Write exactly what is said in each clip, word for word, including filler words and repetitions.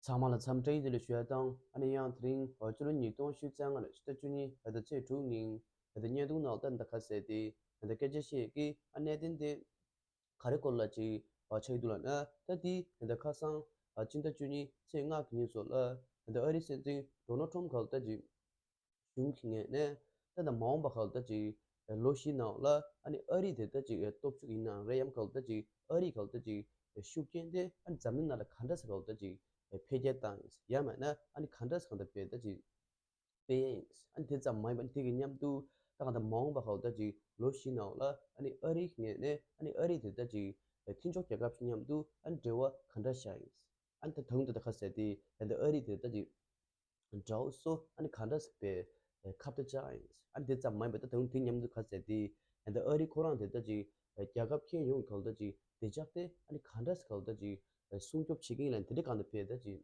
ཚང་མ་ལ་འཚམས་འདྲི་ཡི་ལ་ཞུ་ཡ་དང་། ཨ་ནི་ཡང་དེ་རིང་ཕྱི་ལོ་ཉིས་སྟོང་ཉི་ཤུ་རྩ་ལྔ་ལོའི་ཕྱི་ཟླ་བཅུ་གཉིས་ཕྱི་ཟླ་ཚེས་དྲུག་ཉིན་ཕྱི་ཟླ་བརྙན་ཐུང་ནང་ལ་ད་ལྟ་ཁ་གསལ་ཏེ་ཕྱི་ཟླ་སྐད་ཆ་བཤད་ཀྱི་ཨ་གནད་དོན་དེ། ག་རེ་སྐོར་ལ་ཅིག་ཆགས་ཀྱི་འདུག་ལབ་ན། ད་དེ་ད་ལྟ་ཁ་སང་ཕྱི་ཟླ་བཅུ་གཉིས་ཚེས་ལྔ་གི་ཉིན་སོགས་ལ་ད་ལྟ་ཨ་རིའི་སྲིད་འཛིན་ཌོ་ནལ་ཊམ་ག་ལ་ད་ཅིག་གཞུང་གི་ངོས་ནས་ད་ལྟ་མ་འོངས་པ་ག་ལ་ད་ཅིག་ལོ་བཞི་ནང་ལ་ཨ་ནི་ཨ་རི་དེ་ད་ཅིག་སྟོབས་ཤུགས་ཡིན་ནའང་རེད། ཡང་ག་ལ་ད་ཅིག་ཨ་རི་ག་ལ་ད་ཅིག་ཤུགས་རྐྱེན་དེ་ཨ་ནི་འཛམ་གླིང་ནང་ལ་ག་འདྲ་ཟེ་ག་ལ་ད་ཅིག་འཕེལ་རྒྱས་བཏང་ཡིན། ཡང་མིན་ན་ཨ་ནི་ག་འདྲ་ཟེ་ག་ལ་ད་དཔེ་ད་ཅིག་སྤེལ་ཡིན། ཨ་ནི་དེ་ཙམ་མ་ཡིན་པ་ནི་དེ་གི་མཉམ་དུ་ད་ག་ད་མ་འོངས་པ་ག་ལ་ད་ཅིག་ལོ་བཞི་ནང་ལ་ཨ་ནི་ཨ་རིའི་ངོས་ནས་ཨ་ནི་ཨ་རི་དེ་ད་ཅིག་མཐུན་ཕྱོགས་རྒྱལ་ཁབ་ཞིག་མཉམ་དུ་ཨ་ནི་འབྲེལ་བ་ག་འདྲ་བཞག་ཡིན། ཨ་ནི་ད་དུང་ད་ལྟ་ཁ་གསལ་ཏེ་ད་ལྟ་ཨ་རི་དེ་ད་ཅིག་དགྲ་བོ་ཚོ་ཨ་ནི་ག་འདྲ་ཟེ་དཔེ་ཁ་གཏད་བཅག་ཡིན། ཨ་ནི་དེ་ཙམ་མ་ཡིན་པ་ད་དུང་དེ་མཉམ་དུ་ཁ་གསལ་ཏེ་ད་ལྟ་ཨ་རི་ཁོ་རང་དེ་ད་ཅིག་རྒྱལ་ཁབ་ཁྱོན་ཡོངས་ག་ལ་ད་ཅིག་བདེ་འཇགས་དེ་ཨ་ནི་ག་འདྲ་ཟེ་ག་ལ་ད་ཅིག་སྲུང་སྐྱོབ་བྱེད་ཀྱི་ཡིན་ལབ་དེ་འདྲ་གང་ལྟར་དཔེ་ད་ཅིག་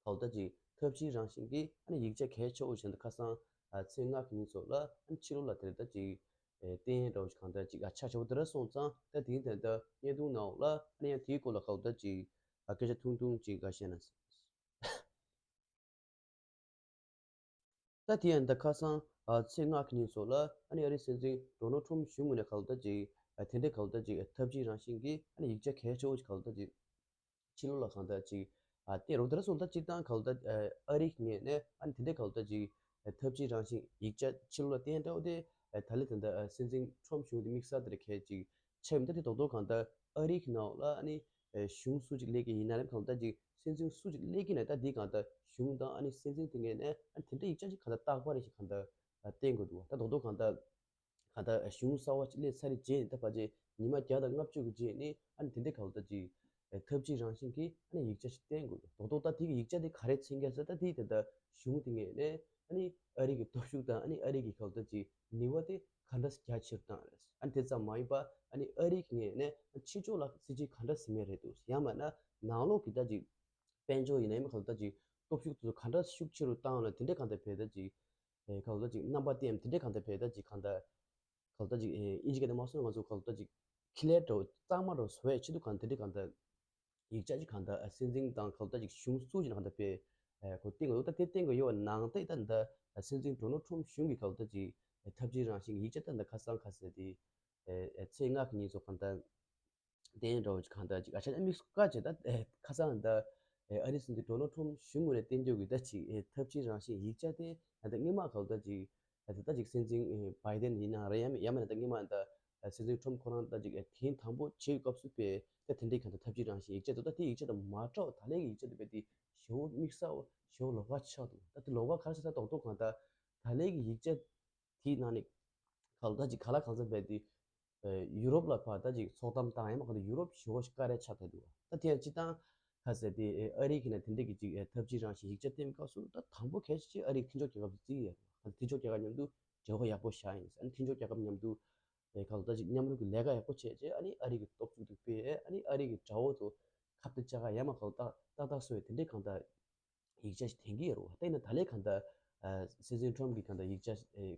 ག་ལ་ད་ཅིག་ཐབས་ཇུས་རང་བཞིན་གྱི་ཨ་ནི་ཡིག་ཆ་གལ་ཆེ་བོ་ཞིག་ད་ཁ་སང་ཚེས་ལྔ་གི་ཉིན་སོགས་ལ་ཨ་ནི་ཕྱི་ལོགས་ལ་དེ་ད་ཅིག་བསྟན་འདྲ་བོ་ཞིག་གང་ལྟར་ཅིག་ཆ་ཆེ་བོ་དེ་འདྲ་སོང་ཙང་། ད་དེ་ད་ལྟ་བརྙན་ཐུང་ནང་ལ་ཨ་ནི་ཡང་དེའི་སྐོར་ལ་ག་ལ་ད་ཅིག་སྐད་ཆ་ཐུང་ཐུང་ཅིག་བཤད་ན། ད་དེ་ཡང་ད་ཁ་སང་ཚེས་ལྔ་གི་ཉིན་སོགས་ལ་ཨ་ནི་ཨ་རིའི་སྲིད་འཛིན་ཌོ་ནལ་ཊམ་གཞུང་ངོས་ནས་ག་ལ་ད་ཅིག་དེ་འདྲའི་ག་ལ་ད་ཅིག་ཐབས་ཇུས་རང་བཞིན་གྱི་ཨ་ནི་ཡིག་ཆ་གལ་ཆེ་བོ་ཞིག་ག་ལ་ད་ཅིག་ཕྱི་ལོགས་ལ་གང་ལྟར་ཅིག་བསྟན་རོགས་དེ་འདྲ་སོང་། ད་སྤྱིར་བཏང་ག་ལ་ད་ཨ་རིའི་ངོས་ནས་ཨ་ནི་དེ་འདྲའི་ག་ལ་ད་ཅིག་ཐབས་ཇུས་རང་བཞིན་ཡིག་ཆ་ཕྱི་ལོགས་ལ་བསྟན་འདྲ་བོ་དེ་ད་ལྟ་ད་ལྟ་སྲིད་འཛིན་ཊམ་གཞུང་དེ་དམིགས་བསལ་དེ་འདྲ་གལ་ཅིག་ཆགས་མི་འདུག་ད་དེ་རྡོག་རྡོག་གང་ལྟར་ཨ་རིའི་ནང་ལ་ཨ་ནི་གཞུང་སུ་ཅིག་སླེབས་ཀྱི་ཡིན་ན་རེད། གང་ལྟར་ཅིག་སྲིད་འཛིན་སུ་ཅིག་སླེབས་ཀྱི་ན་ད་དེ་གང་ལྟར་གཞུང་དང་ཨ་ནི་སྲིད་འཛིན་དེ་ངོས་ནས་ཨ་ནི་དེ་འདྲ་ཡིག་ཆ་ཅིག་གང་ལྟར་རྟག་པར་རེ་ཞིག་གང་ལྟར་བསྟན་དགོས་འདུག་ད་རྡོག་རྡོག་གང་ལྟར་གང་ལྟར་གཞུང་གསར་པ་ཅིག་སླེབས་ཚར་རེ་རྗེས་ནས་ད་ཕལ་ཆེར་ཉི་མ་བརྒྱ་དང་ལྔ་བཅུ་གི་རྗེས་ནས་ཨ་ནི་དེ་འདྲ་གང་ལྟར་ཅིག་ཐབས་ཇུས་རང་བཞིན་གྱི་ཨ་ནི་ཡིག་ཆ་ཞིག་བསྟན་དགོས་འདུག་རྡོག་རྡོག་ད་དེ་གི་ཡིག་ཆ་དེ་ག་རེ་མཚོན་གྱི་ཟེར། ད་དེ་ད་ལྟ་གཞུང་དེ་ངོས་ནས་ཨ་ནི་ཨ་རི་གི་སྟོབས་ཤུགས་དང་ཨ་ནི་ཨ་རི་གི་གང་ལྟར་ཅིག་ནུས་པ་དེ་ག་འདྲ་རྒྱ་ཆེར་བཏང་རེད། ཨ་ནི་དེ་ཙམ་མ་ཡིན་པ་ཨ་ནི་ཨ་རི་གི་ངོས་ནས་ཕྱི་ཕྱོགས་ལ་སྲིད་ཇུས་ག་འདྲ་ཟིན་མེད་རེད་འདུག་ཡང་མིན་ན་ནང་ལོགས་ཀྱི་ད་ཅིག་དཔལ་འབྱོར་ཡིན་ན་ཡང་གང་ལྟར་ཅིག་སྟོབས་ཤུགས་དེ་ཚོ་ག་འདྲ་ཤུགས་ཆེ་རུ་བཏང་ལ་དེ་འདྲ་གང་ལྟར་བས་ད་ཅིག་གང་ལྟར་ཅིག་རྣམ་པ་བསྟན་དེ་འདྲ་གང་ལྟར་བས་ད་ཅིག་གང་ལྟར་གང་ལྟར་ཅིག་ཨིན་ཇི་སྐད་དུ་མ་སོང་ང་ཚོ་གང་ལྟར་ཅིག་ཁེ་ལས་འདྲ་བོ་གཙང་མ་འདྲ་བོ་བཟོ་བའི་ཆེད་དུ་གང་དེ་འདྲ་གང་ལྟར་ཡིག་ཆ་ཅིག་གང་ལྟར་སྲིད་འཛིན་དང་གང་ལྟར་ཅིག་གཞུང་སུ་ཅིག་གང་ལྟར་བས་ཁོ་བསྟན་དགོས་འདུག་ད་དེ་བསྟན་དགོས་ཡོད་པ་ནང་བསྟན་ད་ད་སྲིད་འཛིན་ཌོ་ནལ་ཊམ་གཞུང་གི་གང་ལྟར་ཅིག་ཐབས་ཇུས་རང་བཞིན་གྱི་ཡིག་ཆ་ད་ད་ཁ་སང་ཁ་གསལ་དེ་ཚེས་ལྔ་གི་ཉིན་སོགས་གང་ལྟར་བསྟན་འདྲ་བོ་ཅིག་གང་ལྟར་ཅིག་ཨ་ཆ་དམིགས་སུ་བཀར་བྱས་ད་ཁ་སང་ད་ཨ་རི་སྲིད་འཛིན་ཌོ་ནལ་ཊམ་གཞུང་ངོས་ནས་བསྟན་རྒྱུ་གི་ད་ཅིག་ཐབས་ཇུས་རང་བཞིན་ཡིག་ཆ་དེ་ད་སྔོན་མ་གང་ལྟར་ཅིག་ད་ཅིག་སྲིད་འཛིན་བྷའི་ཌེན་ཡིན་ན་རེད། ཡང་ཡང་མིན་ན་ད་སྔོན་མ་ད་སྲིད་འཛིན་ཊམ་ཁོ་རང་ད་ཅིག་ཐེངས་དང་པོ་བྱེད་སྐབས་སུ་པས་ད་དེ་འདྲའི་གང་ལྟར་ཐབས་ཇུས་རང་བཞིན་ཡིག་ཆ་དེ་ད་དེ་ཡིག་ཆ་དང་མ་འདྲ་བ་ད་ལན་གྱི་ཡིག་ཆ་དེ་པས་དེ་ཞེ་པོ་དམིགས་བསལ་བ་ཞེ་པོ་ལོགས་ཀ་ཆགས་འདུག་ད་དེ་ལོགས་ཀ་ག་རེ་ཟེར་ད་རྡོག་རྡོག་གང་ལྟར་ད་ལན་གྱི་ཡིག་ཆ་དེའི་ནང་ནས་གང་ལྟར་ཅིག་ག་ལ་གང་འཚམ་བས་དེ་ཡུ་རོབ་ལ་ཕར་ད་ཅིག་ཚོགས་གཏམ་བཏང་ཡང་མ་གང་ལྟར་ཡུ་རོབ་ཞེ་པོ་ཞིག་དཀའ་ལས་ཆགས་བསྡད་འདུག་ད་དེ་ཡང་སྤྱིར་བཏང་ཁ་གསལ་དེ་ཨ་རི་གི་ནས་དེ་འདྲ་གི་ཅིག་ཐབས་ཇུས་རང་བཞིན་ཡིག་ཆ་བསྟན་སྐབས་སུ་ད་དང་པོ་གལ་ཆེ་ཆེ་ཨ་རིའི་མཐུན་ཕྱོགས་རྒྱལ་ཁབ་ཚོ་བརྩི་ཡ་རེད། མཐུན་ཕྱོགས་རྒྱལ་ཁབ་མཉམ་དུ་འབྲེལ་བ་ཡག་པོ་བཞག་ཡིན། ཨ་ནི་མཐུན་ཕྱོགས་རྒྱལ་ཁབ་མཉམ་དུ་ཨེ་གང་ལྟར་ཅིག་མཉམ་རུབ་ཀྱི་ལས་ཀ་ཡག་པོ་བྱས་རྗེས་ཨ་ནི་ཨ་རི་གི་སྟོབས་ཤུགས་དེ་སྤེལ་ཨ་ནི་ཨ་རི་གི་དགྲ་བོ་ཚོ་ཁ་གཏད་བཅག་ག་ཡ་མ་གང་ལྟར་ཏག་ཏག་བཟོ་བའི་དེ་འདྲའི་གང་ལྟར་ཡིག་ཆ་ཞིག་འཐེན་གྱི་ཡོད་རེད་བ། ད་ཡིན་ན་ད་ལན་གང་ལྟར་སྲིད་འཛིན་ཊམ་གྱི་གང་ལྟར་ཡིག་ཆ་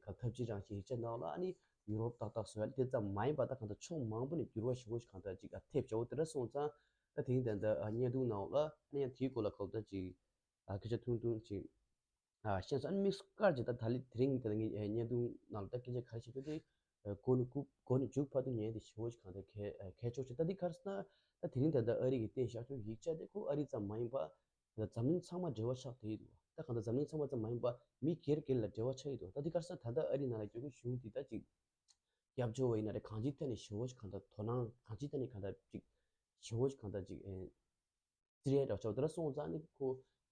གང་ཐབས་ཇུས་རང་བཞིན་ཡིག་ཆ་ནང་ལ་ཨ་ནི་ཡུ་རོབ་ཏག་ཏག་བཟོ་ཡ་དེ་ཙམ་མ་ཡིན་པ་ད་གང་ལྟར་ཕྱོགས་མང་པོ་ནས་འགྱུར་བ་ཞེ་པོ་ཞིག་གང་ལྟར་ཅིག་ཐེབས་བྱ་བོ་དེ་འདྲ་སོང་ཙང་། ད་དེ་རིང་ད་ལྟ་བརྙན་ཐུང་ནང་ལ་ཨ་ནི་ཡང་དེའི་སྐོར་ལ་གང་ལྟར་ཅིག་སྐད་ཆ་ཐུང་ཐུང་ཅིག་བཤད་སོང་། ཨ་ནི་དམིགས་སུ་བཀར་ཅིག་ད་ད་ལན་དེ་རིང་ད་ངས་བརྙན་ཐུང་ནང་ལ་ད་སྐད་ཆ་ག་རེ་བཤད་རྒྱུ་དེ་མགོ་ནས་མགོ་ནས་མཇུག་བར་དུ་ཉན་དེ་ཞེ་པོ་ཞིག་གང་ལྟར་གལ་གལ་ཆེ་ཆེ། ད་འདི་ག་རེ་ཟེར་ན་ད་དེ་རིང་ད་ལྟ་ཨ་རི་གི་བསྟན་བཞག་རྒྱུ་ཡིག་ཆ་དེ་ཁོ་ཨ་རི་ཙམ་མ་ཡིན་པ་ད་འཛམ་གླིང་ཚང་མ་འབྲེལ་བ་ཆགས་བསྡད་ཡོད་འདུག་ད་གང་ལྟར་འཛམ་གླིང་ཚང་མ་ཙམ་མ་ཡིན་པ་མི་སྒེར་སྒེར་ལ་འབྲེལ་བ་ཆགས་ཡོད་འདུག་ད་འདི་ག་རེ་ཟེར་ན་ད་ལྟ་ཨ་རི་ནང་ལ་རྒྱལ་ཁབ་གཞུང་དེ་ད་ཅིག་སྐྱབས་བཅོལ་བ་ཡིན་ན་རེད། གང་ཅིའི་ཐད་ནས་ཞེ་པོ་ཞིག་གང་ལྟར་དོ་སྣང་གང་ཅིའི་ཐད་ནས་གང་ལྟར་ཅིག་ཞེ་པོ་ཞིག་གང་ལྟར་ཅིག་ཨེ་རྩི་རེས་འདྲ་ཆགས་དེ་འདྲ་སོང་ཙང་ནི་ཁོ་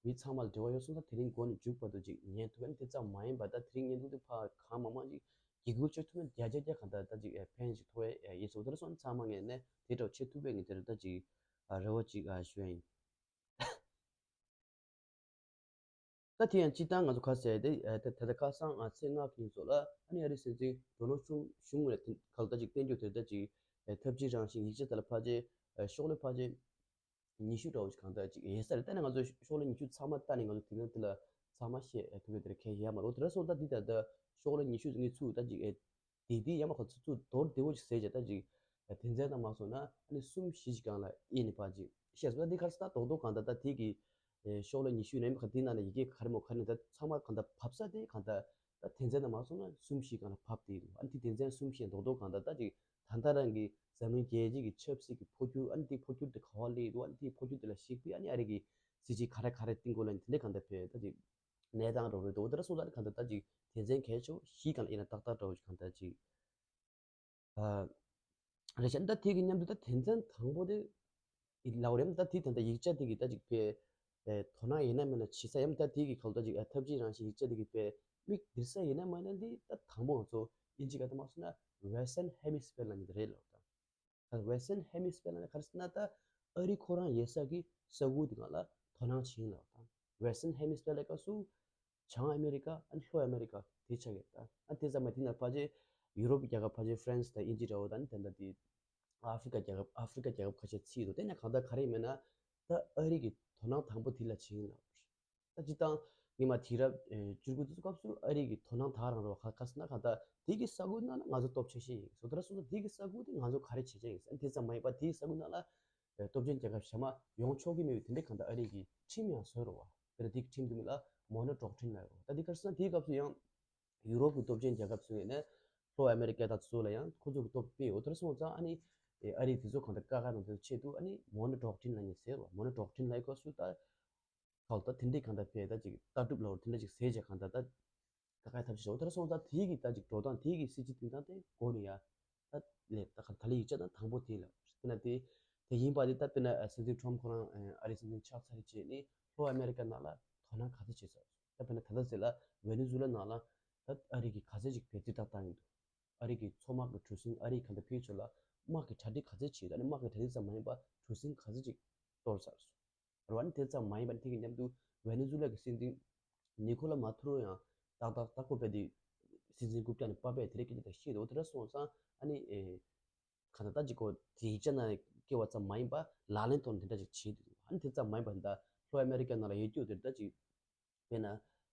མི་ཚང་མ་ལ་འབྲེལ་བ་ཡོད་སོང་ཙང་དེ་རིང་མགོ་ནས་མཇུག་བར་དུ་ཅིག་ཉན་ཐུབ་ཡ་ནི་དེ་ཙམ་མ་ཡིན་པ། ད་དེ་རིང་བརྙན་ཐུང་དེ་ཕར་གང་མང་མང་ཅིག་གི་གུ་བྱེད་ཐུབ་ན་བརྒྱ་ཆ་བརྒྱ་གང་ལྟར་ད་ཅིག་ཨེ་ཕན་ཞིག་ཐོགས་ཡ་ཡིན་སོང་། དེ་འདྲ་སོང་ཙང་ཚང་མ་ངས་ནས་དེ་འདྲ་བྱེད་ཐུབ་པའི་ངས་དེ་རེད་ད་ཅིག་རེ་བ་ཅིག་ཞུ་ཡ་ཡིན། ད་དེ་ཡང་སྤྱིར་བཏང་ང་ཚོ་ཁ་གསལ་ཏེ་ད་ད་ལྟ་ཁ་སང་ཚེས་ལྔ་གི་ཉིན་སོགས་ལ་ཨ་ནི་ཨ་རིའི་སྲིད་འཛིན་ཌོ་ནལ་ཊམ་གཞུང་ངོས་ནས་ག་ལ་ད་ཅིག་བསྟན་རྒྱུ་དེ་ད་ཅིག་ཐབས་ཇུས་རང་བཞིན་ཡིག་ཆ་དེ་ལ་ཕལ་ཆེར་ཤོག་ལྷེ་ཕལ་ཆེར་ཉི་ཤུ་འདྲ་བོ་ཞིག་གང་ལྟར་ཅིག་ཡོད་ས་རེད། ད་ནི་ང་ཚོ་ཤོག་ལྷེ་ཉི་ཤུ་ཚང་མ་ལྟ་ནས་ང་ཚོ་དེ་རིང་དེ་ལ་ཚང་མ་བཤད་ཐུབ་ཡོད་དེ་རེད་གལ་ཡོད་མ་རེད། དེ་འདྲ་སོང་ཙང་འདི་ད་ལྟ་ཤོག་ལྷེ་ཉི་ཤུ་ངས་ཚུར་ད་ཅིག་དེ་དེ་ཡང་མ་ཁོ་ཚོ་ཚུར་མདོར་བདེ་བོ་ཞིག་ཟེར་བྱས་ད་ཅིག་དེ་ཚོ་ད་མ་སོང་ན་ཨ་ནི་གསུམ་བཞི་ཞིག་སྒང་ལ་ཨེ་ནི་ཕར་ཅིག་བཤད་སོང་། ད་འདི་ག་རེ་ཟེར་ན་རྡོག་རྡོག་གང་ལྟར་ད་དེ་གི་ ཨེ་ཤོག་ལྷེ་ཉི་ཤུ་ཡིན་ནའི་ག་དེའི་ནང་ནས་ཡི་གེ་ག་རེ་མོ་ག་རེ་ད་ཚང་མ་གང་ལྟར་ཕབ་ས་དེ་གང་ལྟར་ད་དོན་ཚན་དང་མ་སོང་ན་གསུམ་བཞི་གང་ལ་ཕབ་དེ་འདུག་ཨ་ནི་དེ་དོན་ཚན་གསུམ་བཞི་རྡོག་རྡོག་གང་ལྟར་ད་ཅིག་ད་ལྟ་རང་གི་འཛམ་གླིང་རྒྱལ་སྤྱི་གི་ཆབ་སྲིད་ཀྱི་འཕོ་འགྱུར། ཨ་ནི་དེ་འཕོ་འགྱུར་དེ་ག་བ་སླེབས་འདུག་ཨ་ནི་དེ་འཕོ་འགྱུར་དེ་ལ་གཞིགས་པའི་ཨ་ནི་ཨ་རི་གི་སྲིད་བྱུས་ག་རེ་ག་རེ་བཏིང་དགོས་ལ་ནི་དེ་འདྲ་གང་ལྟར་བས་ད་ཅིག་གནས་སྟངས་རོགས་རེད་འདུག་དེ་འདྲ་སོང་ཙང་གང་ལྟར་ད་ཅིག་དོན་ཚན་གལ་ཆེ་བོ་བཞི་གང་ལ་ཡིན་ན་ཏག་ཏག་འདྲ་བོ་ཅིག་གང་ལྟར་ཅིག་ཨ། རེད་ཤག་ད་དེ་གི་མཉམ་དུ་ད་དོན་ཚན་དང་པོ་དེ་ཡིན་ལབ་རེད། ད་དེ་དོན་དག་ཡིག་ཆ་དེ་གི་ད་ཅིག་ཕེ་ཨེ་དོ་སྣང་ཡིན་ན་མིན་ན་བྱེད་ས་ཡམ་ད་དེ་གི་ཁ་ལོ་ད་ཅིག་ཨ་ཐབས་ཇུས་རང་བཞིན་ཡིག་ཆ་དེ་གི་ཕེ་མིག་སྟེར་ས་ཡིན་ན་མིན་ན་འདི་ད་དང་པོ་ང་ཚོ་ཨིན་ཇི་སྐད་ད་མ་སོང་ན་Western Hemisphere ལ་ཉིད་རེད་ལབ་ད། ད་Western Hemisphere ལ་ནི་ག་རེ་ཟེར་ན་ད་ཨ་རི་ཁོ་རང་ཡོད་ས་གི་ས་ཁུལ་དེ་གང་ལ་དོ་སྣང་བྱེད་ཡིན་ལབ་ད། Western Hemisphere ལ་སྐབས་སུ་བྱང་ཨ་མེ་རི་ཀ་ཨ་ནི་ལྷོ་ཨ་མེ་རི་ཀ་དེ་ཆགས་ཡོད་ད། ཨ་དེ་ཙམ་མ་དེ་ན་ཕལ་ཆེར་ཡུ་རོབ་རྒྱལ་ཁབ་ཕལ་ཆེར་ཧྥ་རན་སི་དང་དབྱིན་ཇི་འདྲ་བོ་དང་ནི་དེ་འདྲ་དེ་ཨ་ཧྥི་རི་ཀ་རྒྱལ་ཁབ་ཨ་ཧྥི་རི་ཀ་རྒྱལ་ཁབ་ཁ་ཤས་ཚིག་འདུག་དེ་ནས་གང་ལྟར་ག་རེ་མེད་ན་ད་ཨ་རི་གི་དོ་སྣང་དང་པོ་དེ་ལ་བྱིན་ལ། ད་སྤྱིར་བཏང་ཉི་མ་དུས་རབས་ཨེ་བཅུ་དགུ་དུས་སྐབས་སུ་ཨ་རི་གི་དོ་སྣང་ད་རང་རོ་ཁ་ཁ་སི་ན་གང་ལྟར་དེ་གི་ས་ཁུལ་ནང་ན་ང་ཚོ་སྟོབས་ཆེ་ཤེས་ཡིན་སོ་ད་ར་སོ་ད་དེ་གི་ས་ཁུལ་དེ་ང་ཚོ་ག་རེ་བྱེད་ཆེ་ཡིན་ས་དེ་ཙམ་མ་ཡིན་པ་དེ་གི་ས་ཁུལ་ནང་ལ་ཨེ་སྟོབས་ཆེན་རྒྱལ་ཁབ་གཞན་མ་ཡོང་ཆོག་གི་མེད་པའི་དེ་འདྲའི་གང་ལྟར་ཨ་རི་གི་ཁྲིམས་ཡང་བཟོས་རོ་བ། དེ་ལ་དེ་གི་ཁྲིམས་དེ་མི་ལ་མོ་ནོ་ཌོག་ཊིན་ལ་རོ། ད་དེ་ག་རེ་ཟེར་ན་དེའི་སྐབས་སུ་ཡང་ཡུ་རོབ་ཀྱི་སྟོབས་ཆེན་རྒྱལ་ཁབ་ཚོ་ཡིན་ནས་ལྷོ་ཨ་མེ་རི་ཀ་དང་ཚོ་ལ་ཡང་ཁོ་ཚོ་གི་སྟོབས་སྤེལ་ཡོད། དེར་སོང་ཙང་ཨ་ནི་ཨ་རི་དེ་ཚོ་གང་ལྟར་ཀ་ཁ་དང་དེ་ཚོ་ཆེད་དུ་ཨ་ནི་མོ་ནོ་ཌོག་ཊིན་ལ་ཉེ་ཟེར་རོ། མོ་ནོ་ཌོག་ཊིན་ལ་ཡི་སྐབས་སུ་ད་གང་ལྟར་དེ་འདྲའི་གང་ལྟར་བས་ད་ཅིག་ལྟ་གྲུབ་ལ་དེ་འདྲ་ཅིག་ཟེར་བྱས་གང་ལྟར་ད་ཀ་ཁའི་ཐབས་ཤེས་བྱའོ། དེར་སོང་ཙང་དེའི་གི་ད་ཅིག་འགྲོ་སྟངས་དེའི་གི་སྲིད་ཇུས་སྟེང་སྟངས་དེ་གོ་ནི་ཡ་ད་ལས་ད་ག་ད་ལས་ཡིག་ཆ་དང་དང་པོ་དེ་ལ་དཔེར་ན་དེ་དེ་ཡིན་པ་དེ་ད་དཔེར་ན་སྲིད་འཛིན་ཁྲོམ་ཁོ་རང་ཨ་རི་སྲིད་འཛིན་ཆགས་ཚར་རེད་བྱས་ནས་ལྷོ་ཨ་མེ་རི་ཀ་ནང་ལ་དོ་སྣང་ག་ཚོད་བྱས་ཚར། ད་དཔེར་ན་ད་ལྟ་ཟེར་ལ་ཝེ་ནེ་ཛུ་ལ་ནང་ལ་ད་ཨ་རི་གི་ག་ཚོད་ཅིག་བེད་སྤྱོད་བཏང་ཡོད་འདུག་ཨ་རི་གི་མཚོ་དམག་གི་གྲུ་གཟིངས་ཨ་རི་ག་འདྲ་ཕུལ་ཆོག་ལ་དམག་གི་གྲ་སྒྲིག་ག་ཚོད་བྱས་ད་ནི་དམག་གི་གྲ་སྒྲིག་ཙམ་མ་ཡིན་པ་གྲུ་གཟིངས་ག་ཚོད་ཅིག་གཏོར་ཚར་སོང་། རེད་བ། ཨ་ནི་དེ་ཙམ་མ་ཡིན་པ་ནི་དེ་གི་མཉམ་དུ་ཝེ་ནེ་ཛུ་ལ་གི་སྲིད་འཛིན་ནི་ཁོ་ལ་མ་ཐུ་རོ་ཡང་ཏག་ཏག་ཏག་ཁོ་པས་དེ་སྲིད་འཛིན་རྐུབ་བཀྱག་ནས་པ་པས་དེ་རིགས་སྐད་ཆ་དེ་བཤད་འདུག་དེ་འདྲ་སོང་ཙང་ཨ་ནི་ཨེ་ག་ད་ད་ཅིག་གོ་དེ་ཡིག་ཆ་ནང་སྐྱེ་བ་ཙམ་མ་ཡིན་པ་ལག་ལེན་ཐོག་ནས་དེ་འདྲ་ཅིག་བྱེད་འདུག་ཨ་ནི་དེ་ཙམ་མ་ཡིན་པ་ད་ལྷོ་ཨ་མེ་རི་ཀ་ནང་ལ་ཡོད་རྒྱུ་དེ་ད་ཅིག་དཔེར་ན།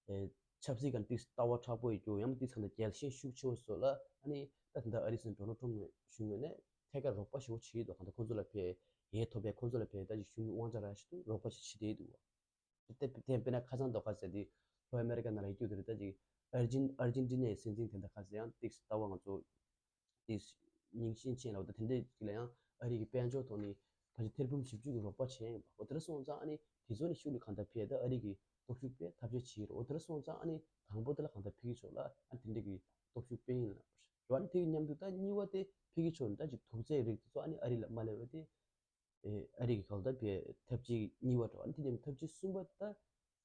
ཨེ། ཆབ་སྲིད་ཀྱང་ཏིག་ལྟ་བ་མཁྲེགས་པོ་ཡོད་རྒྱུ་ཡང་ཏིག་ཚང་དང་རྒྱལ་ཞེན་ཤུགས་ཆེ་བོ་བཟོ་ལ་ཨ་ནི་ད་དེ་འདྲ་ཨ་རི་སྲིད་འཛིན་ཌོ་ནལ་ཊམ་གཞུང་ངོས་ནས་ཐད་ཀར་རོགས་པ་ཞེ་པོ་བྱེད་ཡོད་དོ། གང་ལྟར་ཁོང་ཚོ་ལ་ཕེ་ཡས་ཐོབ་པའི་ཁོང་ཚོ་ལ་ཕེ་ད་ཅིག་གཞུང་གི་དབང་ཆ་རག་ཞིག་ཏུ་རོགས་པ་ཞིག་བྱེད་བསྡད་འདུག་བ། དེ་དེ་དཔེར་ན་ཁ་སང་དོ་ཁ་ཟེར་དེ་ལྷོ་ཨ་མེ་རི་ཀ་ནང་ལ་ཡོད་རྒྱུ་དེ་རེད། ད་ཅིག་ཨར་ཇིན་ཨར་ཇིན་ཊི་ནའི་སྲིད་འཛིན་དེ་འདྲ་ཁ་ཟེར་ཡང་ཏིག་ལྟ་བ་ང་ཚོ། དེ་ཉིང་ཤིན་ཆེན་ལ་འོ་ད་དེ་འདྲས་ཅིག་ལ་ཡང་ཨ་རི་གི་དཔལ་འབྱོར་ཐོག་ནས་ཕལ་ཆེར་ཐེར་འབུམ་བཞི་བཅུ་གི་རོགས་པ་བྱས་ཡིན་པ། འོ་དེ་འདྲ་སོང་ཙང་ཨ་ནི་དེ་ཚོ་ནི་ཤུགས་ལ་གང་ལྟར་ཕེ་ད་ཨ་རི་གི་སྟོབས་ཤུགས་སྤེལ་ཐབས་ཤེས་བྱེད་རོགས། འོ་དེ་འདྲ་སོང་ཙང་ཨ་ནི་དང་པོ་དེ་ལ་གང་ལྟར་ཕེ་གི་ཕྱོགས་ལ་ཨ་དེ་འདྲས་ཀྱི་སྟོབས་ཤུགས་སྤེལ་ཡིན་ལ་རོ། ཨ་ནི་དེ་གི་མཉམ་དུ་ད་གཉིས་པ་དེ་ཕེ་གི་ཕྱོགས་ནས་ད་ཅིག་དུག་རྫས་རིགས་དེ་ཚོ་ཨ་ནི་ཨ་རི་ལ་མ་སླེབས་པ་དེ་ཨ་རི་གི་གང་ལྟར་ཕེ་ཐབས་ཇུས་གཉིས་པ་འགྲོ། ཨ་ནི་དེ་མཉམ་ཐབས་ཇུས་གསུམ་པ་ད།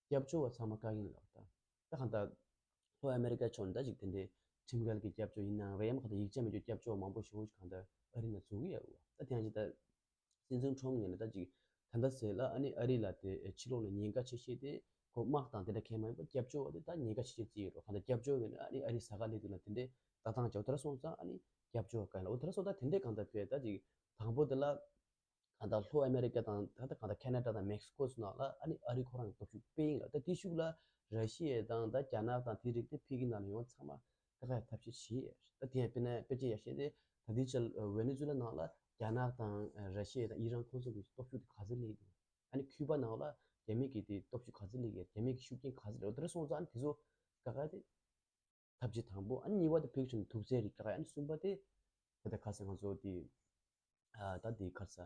སྐྱབས་བཅོལ་བ་ཚང་མ་བཀག་ཡིན་ལབ་ད། ད་གང་ལྟར་ལྷོ་ཨ་མེ་རི་ཀ་ཕྱོགས་ནས་ད་ཅིག་དེ་འདྲའི་ཁྲིམས་འགལ་གྱི་སྐྱབས་བཅོལ་ཡིན་ནའང་རེད་ཡང་གང་ལྟར་ཡིག་ཆ་མེད་རྒྱུ་སྐྱབས་བཅོལ་བ་མང་པོ་ཞེ་པོ་ཅིག་གང་ལྟར་ཨ་རི་ནང་འཛུལ་གྱི་ཡོད་རེད་བ། ད་དེ་ཡང་ཅིག་ད་སྲིད་འཛིན་ཁྲོམ་ངོས་ནས་ད་ཅིག་ད་ལྟ་ཟེར་ལ་ཨ་ནི་ཨ་རི་ལ་དེ་ཕྱི་ལོགས་ནས་ཉེན་ཁ་ཆེ་ཤོས་དེ་ཁོ་དམག་དང་དེ་འདྲ་གང་མ་ཡིན་པར་སྐྱབས་བཅོལ་བ་དེ་ད་ཉེན་ཁ་ཆེ་ཤོས་བརྩིས་ཡོད་རེད། གང་ལྟར་སྐྱབས་བཅོལ་ངོས་ནས་ཨ་ནི་ཨ་རི་ཟ་ཁང་སླེབས་དུས་ལ་དེ་འདྲའི་ལྟ་སྟངས་བྱ་བ་དེ་འདྲ་སོང་ཙང་ཨ་ནི་སྐྱབས་བཅོལ་བ་བཀག་ཡིན་ལ། འོ་དེ་འདྲ་སོང་ཙང་དེ་འདྲའི་གང་ལྟར་བས་ད་ཅིག་དང་པོ་དེ་ལ། གང་ལྟར་ལྷོ་ཨ་མེ་རི་ཀ་དང་ད་ལྟ་གང་ལྟར་ཁེ་ན་ཌ་དང་མེག་སི་ཀོ་ཚོ་ནང་ལ་ཨ་ནི་ཨ་རི་ཁོ་རང་གི་སྟོབས་ཤུགས་སྤེལ་ཡིན་ལ། ད་དེའི་ཤུགས་ལ་ར་ཤི་ཡ་དང་ད་རྒྱ་ནག་དང་དེའི་རིགས་དེ་ཕ་གི་ནང་ལ་ཡོང་ཚང་མ་ད་ག་ཐབས་ཤེས་བྱེད་ཡས། ད་དེ་ཡང་དཔེར་ན་དཔེ་ཆ་ཡག་ཤོས་དེ་ད་ལྟའི་ཆར་ཝེ་ནེ་ཛུ་ལ་ནང་ལ་རྒྱ་ནག་དང་ར་ཤི་ཡ་དང་ཨི་རན་ཁོང་ཚོ་གི་སྟོབས་ཤུགས་དེ་ག་ཚོད་སླེབས་འདུག་ཨ་ནི་ཁུ་པ་ནང་ལ་རྒྱ་མི་གི་དེ་སྟོབས་ཤུགས་ག་ཚོད་སླེབས་ཡས། རྒྱ་མི་གི་ཤུགས་རྐྱེན་ག་ཚོད་རེད། འོ་དེ་འདྲ་སོང་ཙང་ཨ་ནི་དེ་ཚོ་ག་ག་དེ། ཐབས་ཇུས་དང་པོ། ཨ་ནི་གཉིས་པ་དེ་ཕིག་ཆུང་དུག་རྫས་རིགས་ཀ་ཁ། ཨ་ནི་གསུམ་པ་དེ་ད་ལྟ་ཁ་སང་ང་ཚོ་དེ་ཨ་ད་དེ་ཁ་ས་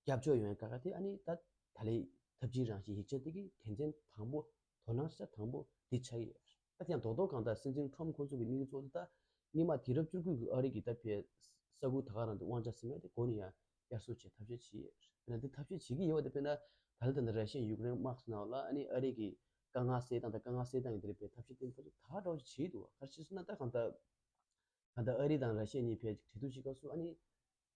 སྐྱབས་བཅོལ་ཡོང་ཡ་ཀ་ཁ་དེ། ཨ་ནི་ད་ད་ལའི་ཐབས་ཇུས་རང་བཞིན་ཡིག་ཆ་དེ་གི་དོན་ཚན་དང་པོ་དོ་སྣང་ཤ་དང་པོ་དེ་ཆགས་ཡོད། ད་དེ་ཡང་རྡོག་རྡོག་གང་ལྟར་སྲིད་འཛིན་ཁྲོམ་ཁོང་ཚོ་གི་དམིགས་ཡུལ་གཙོ་བོ་དེ་ད་སྔོན་མ་དུས་རབས་བཅུ་དགུ་གི་ཨ་རི་གི་ད་ཕེ་ས་ཁུལ་ད་ག་རང་དུ་དབང་ཆ་ཟིན་མེད་དེ་གོ་ནི་ཡ། བསྐྱར་གསོ་བྱེད་ཐབས་ཤེས་བྱེད་ཡོད། དེ་ན་འདི་ཐབས་ཤེས་བྱེད་ཀྱི་ཡོད་པ་དེ་དཔེར་ན་ད་ལྟ་ད་ལྟ་ར་ཤི་ཡ་ཡུཀ་རེན་དམག་ནང་ལ་ཨ་ནི་ཨ་རི་གི་དཀའ་ངལ་སེལ་སྟངས་དང་དཀའ་ངལ་སེལ་སྟངས་ཀྱི་དེ་རིགས་པའི་ཐབས་ཤེས་དེ་ཚོ་ད་ག་འདྲ་བོ་ཞིག་བྱེད་ཀྱི་འདུག་བ། ག་རེ་བྱས་སོང་ན་ད་གང་ལྟར་གང་ལྟར་ཨ་རི་དང་ར་ཤི་ཡ་གཉིས་ཕན་ཅིག་གྲོས་བསྡུར་བྱེད་སྐབས་སུ་ཨ་ནི་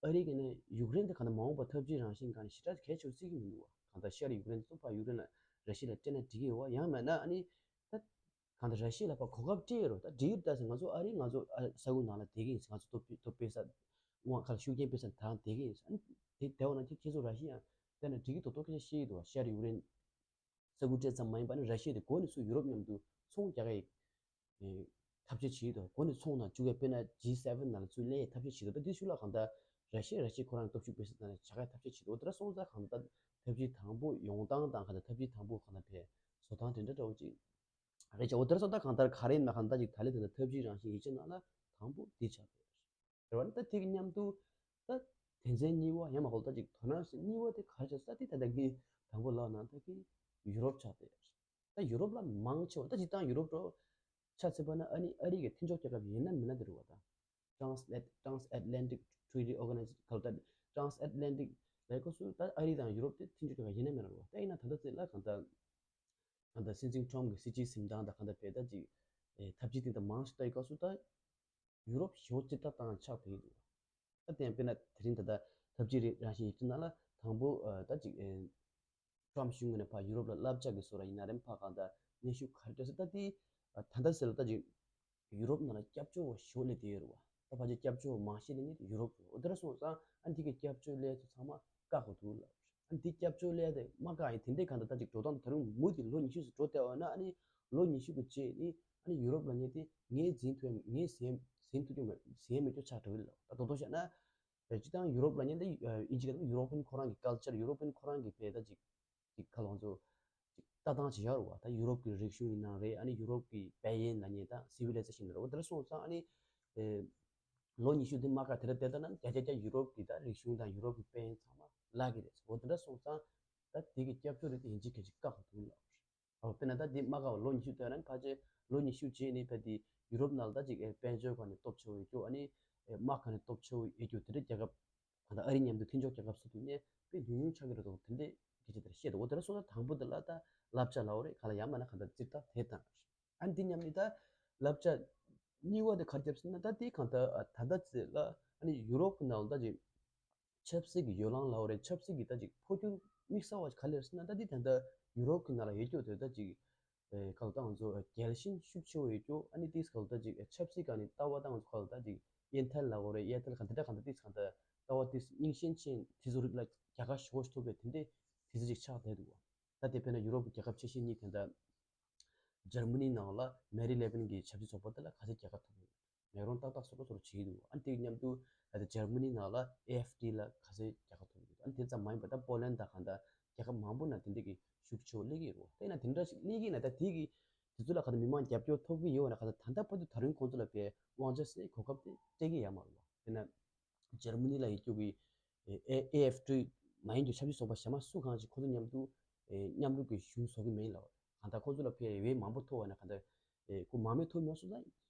ཨ་རི་གི་ནས་ཡུཀ་རེན་དེ་གང་ལྟར་མ་འོངས་པ་ཐབས་ཇུས་རང་བཞིན་སྒང་ནས་ཞེ་དྲག་གལ་ཆེ་བརྩི་གི་མི་འདུག་བ། གང་ལྟར་ཤར་ཡུཀ་རེན་དེ་ཚོ་ཕར་ཡུཀ་རེན་ལ་ར་ཤི་ཡ་ལ་སྤྲད་ན་འགྲིག་གི་ཡོད་བ། ཡང་མེད་ན་ཨ་ནི་ད། གང་ལྟར་ར་ཤི་ཡ་ལ་ཕར་གོ་སྐབས་སྤྲད་ཡོད་རེད། ད་འགྲིག་གི་རེད། ད་ཟེར་ང་ཚོ་ཨ་རི་ང་ཚོ་ཨ་ས་ཁུལ་ནང་ལ་བསྡད་ཀྱི་ཡིན་ཟེར། ང་ཚོ་སྟོབས་སྟོབས་སྤེལ་ས་དབང་ཁ་ལ་ཤུགས་རྐྱེན་སྤེལ་ས་དང་བསྡད་ཀྱི་ཡིན་ཟེར། ཨ་ནི་དེ་བསྡད་པ་ན་ཁྱེད་ཁྱེད་ཚོ་ར་ཤི་ཡ་བསྡད་ན་འགྲིག་གི་འདུག་ཏོ་ཁྱེད་ཤེས་ཀྱི་འདུག་བ། ཤར་ཡུཀ་རེན་ས་ཁུལ་སྤྲད་ཙམ་མ་ཡིན་པ་ནི་ར་ཤི་ཡ་དེ་འགོ་ནས་ཚུར་ཡུ་རོབ་མཉམ་དུ་ཚོང་རྒྱག་གི་ཐབས་ཤེས་བྱེད་ཀྱི་འདུག་འགོ་ནས་ཚོང་ནང་བཅུག་གི་དཔེར་ན་ཇི་སེ་ཝེན་ནང་ལ་ཚུར་སླེབས་ཐབས་ཤེས་བྱེད་ཀྱི་འདུག་ད་དེ་ཤུགས་ལ་གང་ལྟར་ ར་ཤི་ཡ་ར་ཤི་ཡ་ཁོ་རང་སྟོབས་ཤུགས་སྤེལ་ས་དང་བྱ་དགའ་ཐབས་ཤེས་བྱེད་འདུག་དེ་འདྲ་སོང་ཙང་གང་ལྟར་ཐབས་ཇུས་དང་པོ་ཡོང་སྟངས་དང་གང་ལྟར་ཐབས་ཇུས་དང་པོ་གང་ལྟར་བས་བཟོ་སྟངས་དེ་འདྲ་འདྲ་བོ་ཅིག་རེད་བྱ། འོ་དེ་འདྲ་སོང་ཙང་གང་ལྟར་ག་རེ་ཡིན་ན་གང་ལྟར་ཅིག་ད་ལས་དེ་འདྲ་ཐབས་ཇུས་རང་བཞིན་ཡིག་ཆ་ནང་ལ་དང་པོ་འདི་ཆགས་པ་རེད། རེད་བ། ད་དེ་གི་མཉམ་དུ་ད་དོན་ཚན་གཉིས་པ་ཡང་མ་གོ་ད་ཅིག་དོ་སྣང་ཞིག་གཉིས་པ་དེ་ག་རེ་བྱས་ད་དེ་ད་ལྟ་གི་དང་པོ་ལབ་ན་ད་གི་ཡུ་རོབ་ཆགས་ཏེ། ད་ཡུ་རོབ་ལ་མང་ཆེ་བ་ད་སྤྱིར་བཏང་ཡུ་རོབ་འགྲོ་ཆ་ཚིག་པ་ན་ཨ་ནི་ཨ་རི་གི་མཐུན་ཕྱོགས་རྒྱལ་ཁབ་ཡིན་ན་མིན་ན་དེ་རུ་བ་ད། Trans- Transatlantic Treaty Organization ག་ལ་ད་Transatlantic ལས་ཁོ་སུ་ད་ཨ་རི་དང་ཡུ་རོབ་དེ་མཐུན་ཕྱོགས་རྒྱལ་ཁབ་ཡིན་ན་མིན་ན་རུ་བ་ད་ཡིན་ན་ད་ལྟ་ཚེ་ལ་གང་ལྟར་གང་ལྟར་སྲིད་འཛིན་ཁྲོམ་གི་སྲིད་ཇུས་འཛིན་སྟངས་དང་གང་ལྟར་བེད་ད་ཅིག་ཐབས་ཇུས་དེ་འདྲ་མང་ཞིག་ལྟ་ཡི་སྐབས་སུ་ད་ཡུ་རོབ་ཞེ་པོ་ཅིག་ལྟ་སྟངས་ཆགས་བསྡད་ཀྱི་འདུག་ད་དེ་ཡང་དཔེར་ན་དེ་རིང་ད་ལྟ་ཐབས་ཇུས་རེ་རང་བཞིན་ཡིག་ཆ་ནང་ལ་དང་པོ་ད་ཅིག་ཊམ་གཞུང་ངོས་ནས་ཕར་ཡུ་རོབ་ལ་བསླབ་བྱ་གི་བཟོ་འདྲ་ཡིན་ན་རེད། ཕར་གང་ལྟར་སྙན་ཞུ་ག་རེ་སྤྲད་ཟེར་ད་དེ་ད་ལྟ་ཟེར་ལ་ད་ཅིག་ཡུ་རོབ་ནང་ལ་སྐྱབས་བཅོལ་བ་ཞེ་པོ་སླེབས་བསྡད་ཡོད་རེད་བ། ད་ཕལ་ཆེར་སྐྱབས་བཅོལ་བ་མང་ཤོས་སླེབས་མཁན་དེ་ཡུ་རོབ་རེད། འོ་དེ་འདྲ་སོང་ཙང་ཨ་ནི་དེ་གི་སྐྱབས་བཅོལ་སླེབས་ཚོ་ཚང་མ་བཀག་དགོས་འདུག་ལབ། ཨ་ནི་དེ་སྐྱབས་བཅོལ་སླེབས་དེ་མ་བཀག་ཡིན་དེ་འདྲའི་གང་ལྟར་ད་ཅིག་འགྲོ་སྟངས་དེ་རུ་མུ་མཐུད་ལོ་ཉི་ཤུ་ཙམ་འགྲོ་བསྡད་པ་ན་ཨ་ནི་ལོ་ཉི་ཤུ་གི་རྗེས་ནི་ཨ་ནི་ཡུ་རོབ་ལབ་མཁན་དེ་ངས་འཛིན་ཐུབ་ངས་ཟིན་ཟིན་ཐུབ་ཀྱི་མ་ཟིན་མི་ཐུབ་ཆགས་འགྲོ་གི་ལབ། ད་དོ་དོ་བཤད་ན་སྤྱིར་བཏང་ཡུ་རོབ་ལབ་མཁན་དེ་ཨིན་ཇི་སྐད་ནང་ཡུ་རོ་པན་ཁོ་རང་གི་ཀལ་ཅར་ཡུ་རོ་པན་ཁོ་རང་གི་བས་ད་ཅིག་ཅིག་ཁ་ལོང་ཚོ་ཅིག་ལྟ་སྟངས་ཅིག་ཡོད་རེད་བ། ད་ཡུ་རོབ་ཀྱི་རིག་གཞུང་ཡིན་ནའང་རེད། ཨ་ནི་ཡུ་རོབ་ཀྱི་དཔལ་ཡོན་ལབ་མཁན་དང་སི་ཝི་ལི་ཛེ་ཤན་རེད་བ། དེ་འདྲ་སོང་ཙང་ཨ་ནི་ཨེ་ལོ་ཉི་ཤུ་དེ་མ་བཀག་དེ་འདྲ་བསྡད་ད་ན་བརྒྱ་ཆ་བརྒྱ་ཡུ་རོབ་ཀྱི་ད་རིག་གཞུང་དང་ཡུ་རོབ་ཀྱི་དཔལ་ཡོན་ཚང་མ་བརླག་གི་རེད། འོ་དེ་འདྲ་སོང་ཙང་ད་དེ་གི་སྐྱབས་བཅོལ་རེད་དེ་ཡིན་གཅིག་གལ་ཆེ་བཀག་དགོས་འདུག་ལབ། ཨོ་དཔེར་ན་ད་འདི་མ་བཀག་པ་ལོ་ཉི་ཤུ་ལྟོས་ན་ཕལ་ཆེར་ལོ་ཉི་ཤུ་རྗེས་ནི་ཕལ་དེ་ཡུ་རོབ་ནང་ལ་ད་ཅིག་ཨེ་དཔལ་འབྱོར་སྒང་ནས་སྟོབས་ཆེ་བོ་ཡོད་རྒྱུ་ཨ་ནི་ཨེ་དམག་སྒང་ནས་སྟོབས་ཆེ་བོ་ཡོད་རྒྱུ་དེ་འདྲའི་རྒྱལ་ཁབ་གང་ལྟར་ཨ་རི་མཉམ་དུ་མཐུན་ཕྱོགས་རྒྱལ་ཁབ་སུ་དུ་ནས་དཔེ་ཉུང་ཉུང་ཆགས་ཀྱི་རེད་འདུག་དེ་འདྲའི་སྐད་ཆ་དེ་འདྲ་བཤད་འདུག་འོ་དེ་འདྲ་སོང་ཙང་དང་པོ་དེ་ལ་ད་བསླབ་བྱ་ལབ་དགོས་རེད། གང་ལ་ཡང་མིན་ན་གང་ལྟར་རྩིས་ལྟ་དེ་དང་ཨ་ནི་འདི་མཉམ་ནི་ད་བསླབ་བྱ་གཉིས་པ་དེ་ག་རེ་བརྒྱབ་ཟེར་ན་ད་དེ་གང་ལྟར་ཨ་ད་ལྟ་ཚེ་ལ་ཨ་ནི་ཡུ་རོབ་ཀྱི་ནང་ལ་ད་ཅིག་ཆབ་སྲིད་ཀྱི་ཡོ་ལང་ལབ་དགོས་རེད། ཆབ་སྲིད་ཀྱི་ད་ཅིག་འཕོ་འགྱུར་དམིགས་བསལ་བ་ག་རེ་རེད་ཟེར་ན་ད་འདི་ད་ལྟ་ཡུ་རོབ་ཀྱི་ནང་ལ་ཡོད་རྒྱུ་དེ་ད་ཅིག་ཨེ་ག་ལ་ད་ང་ཚོ་རྒྱལ་ཞེན་ཤུགས་ཆེ་བོ་ཡོད་རྒྱུ། ཨ་ནི་ཏིས་ག་ལ་ད་ཅིག་ཆབ་སྲིད་སྒང་ནས་ལྟ་བ་ད་ང་ཚོ་ག་ལ་ད་ཅིག་ཡན་ཐལ་ལབ་དགོས་རེད། ཡན་ཐལ་ག་འདི་འདྲ་ག་འདི་ཏིས་ག་ད་ལྟ་བ་ཏིས་རྙིང་ཞེན་ཅན་དེ་ཚོ་རིགས་ལ་རྒྱལ་ཁ་ཞེ་པོ་ཞིག་ཐོབ་པའི་དེ་འདྲའི་དུས་ཚོད་ཅིག་ཆགས་བསྡད་འདུག་བ། ད་དེ་དཔེར་ན་ཡུ་རོབ་ཀྱི་རྒྱལ་ཁབ་ཆེ་ཤོས་གཉིས་དེ་འདྲ། འཇར་མ་ནི་ནང་ལ་མེ་རི་ལེ་པན་གྱི་ཆབ་སྲིད་ཚོགས་པ་དེ་ལ་ག་ཚད་རྒྱལ་ཁ་ཐོབ་ཡོད། མེག་རོན་ཏག་ཏག་སོ་རོ་སོ་རོ་བྱེད་ཀྱི་འདུག་ཨ་ནི་དེ་མཉམ་དུ་ད་ལྟ་འཇར་མ་ནི་ནང་ལ་ཨེ་ཨེཕ་ཏི་ལ་ག་ཚད་རྒྱལ་ཁ་ཐོབ་ཡོད། ཨ་ནི་དེ་ཙམ་མ་ཡིན་པར་ད་པོ་ལན་དང་གང་ལྟར་རྒྱལ་ཁབ་མང་པོ་ནང་དེ་འདྲ་གི་ཤུགས་ཆེ་བོ་སླེབས་ཀྱི་ཡོད་རེད། དེ་ན་དེ་འདྲ་ཞིག་སླེབས་ཀྱི་ན་ད་དེ་གི་དེ་ཚོ་ལ་ག་ཚད་མི་མང་རྒྱབ་སྐྱོར་ཐོབ་ཀྱི་ཡོད་ན་ག་ཚད་ད་ལྟ་བར་དུ་ད་རུང་ཁོང་ཚོ་ལ་བའི་དབང་ཆ་སའི་གོ་སྐབས་དེ་སྤྲད་ཀྱི་ཡོད་མ་རེད་བ། དེ་ན། འཇར་མ་ནི་ལ་ཡོད་རྒྱུ་གི་ཨེ་ཨེ་ཨེཕ་ཏི་མ་ཡིན་རྒྱུ་ཆབ་སྲིད་ཚོགས་པ་གཞན་མ་སུ་གང་ཞིག་ཁོ་ཚོ་མཉམ་དུ་ཨེ་མཉམ་རུབ་ཀྱི་གཞུང་བཟོ་གི་མིན་ལ། གང་ལྟར་ཁོ་ཚོ་ལ་ཕའི་འོས་མང་པོ་ཐོབ་པ་ན་གང་ལྟར་ཨེ་ཁོ་མང་མོས་ཐོབ་མྱོང་སོང་ཙང་